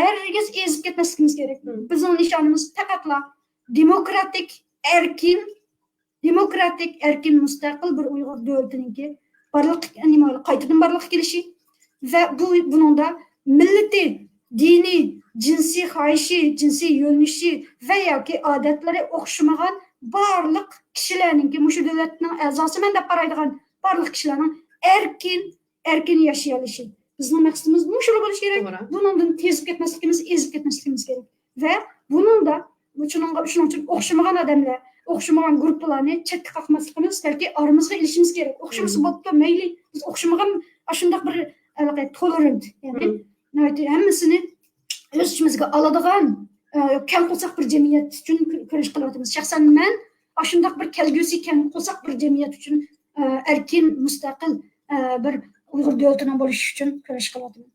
ھەرگىز ئېزىپ كەتمەسلىكىمىز كېرەك. بىزنىڭ نىشانىمىز پەقەتلا دېموكراتىك، ئەركىن، دېموكراتىك، ئەركىن، مۇستەقىل بىر ئۇيغۇر دۆلىتىنىڭكى بارلىققا، نېمە، قايتىدىن بارلىققا كېلىشى ۋە بۇ، بۇنىڭدا مىللىتى، دىنى، جىنسىي خاھىشى، جىنسىي يۆنىلىشى ۋە ياكى ئادەتلىرى ئوخشىمىغان بارلىق كىشىلەرنىڭكى، مۇشۇ دۆلەتنىڭ ئەزاسىمەن دەپ قارايدىغان بارلىق كىشىلەرنىڭ ئەركىن، ئەركىن ياشىيالىشى. بىزنىڭ مەقسىتىمىز مۇشۇلا بولۇشى كېرەك. توغرا. بۇنىڭدىن تېزىپ كەتمەسلىكىمىز، ئېزىپ كەتمەسلىكىمىز كېرەك. ۋە بۇنىڭدا، شۇنىڭغا، شۇنىڭ ئۈچۈن ئوخشىمىغان ئادەملەر، ئوخشىمىغان گۇرۇپپىلارنى چەتكە قاقماسلىقىمىز، بەلكى ئارىمىزغا ئېلىشىمىز كېرەك. ئوخشىمىسا بوپتۇ، مەيلى، بىز ئوخشىمىغان ئاشۇنداق بىر، ھېلىقى تولېرانت، يەنى ناھايىتى ھەممىسىنى ئۆز ئىچىمىزگە ئالىدىغان، ئە، كەڭ قورساق بىر جەمئىيەت ئۈچۈن كۈ-، كۈرەش قىلىۋاتىمىز. شەخسەن مەن ئاشۇنداق بىر كەلگۈسى كەڭ قورساق بىر جەمئىيەت ئۈچۈن، ئە، ئەركىن، مۇستەقىل، ئە، بىر ئۇيغۇر دۆلىتىنىڭ بولۇشى ئۈچۈن كۈرەش قىلىۋاتىمەن.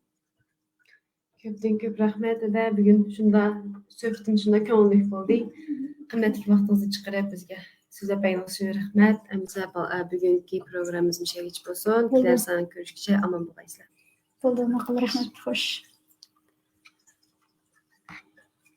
كۆپتىن كۆپ رەھمەت، ھەدە، بۈگۈن شۇنداق سۆھبىتىمىز شۇنداق كۆڭۈللۈك بولدى. قىممەتلىك ۋاقتىڭىزنى چىقىرىپ بىزگە سۆزلەپ بەرگىنىڭىز ئۈچۈن رەھمەت. ئەمىسە بال-، ئە، بۈگۈنكى پروگراممىمىز مۇشۇ يەرگىچە بولسۇن. كېلەر سان كۆرۈشكىچە ئامان بولغايسىلەر. بولدى، ماقۇل، رەھمەت، خوش.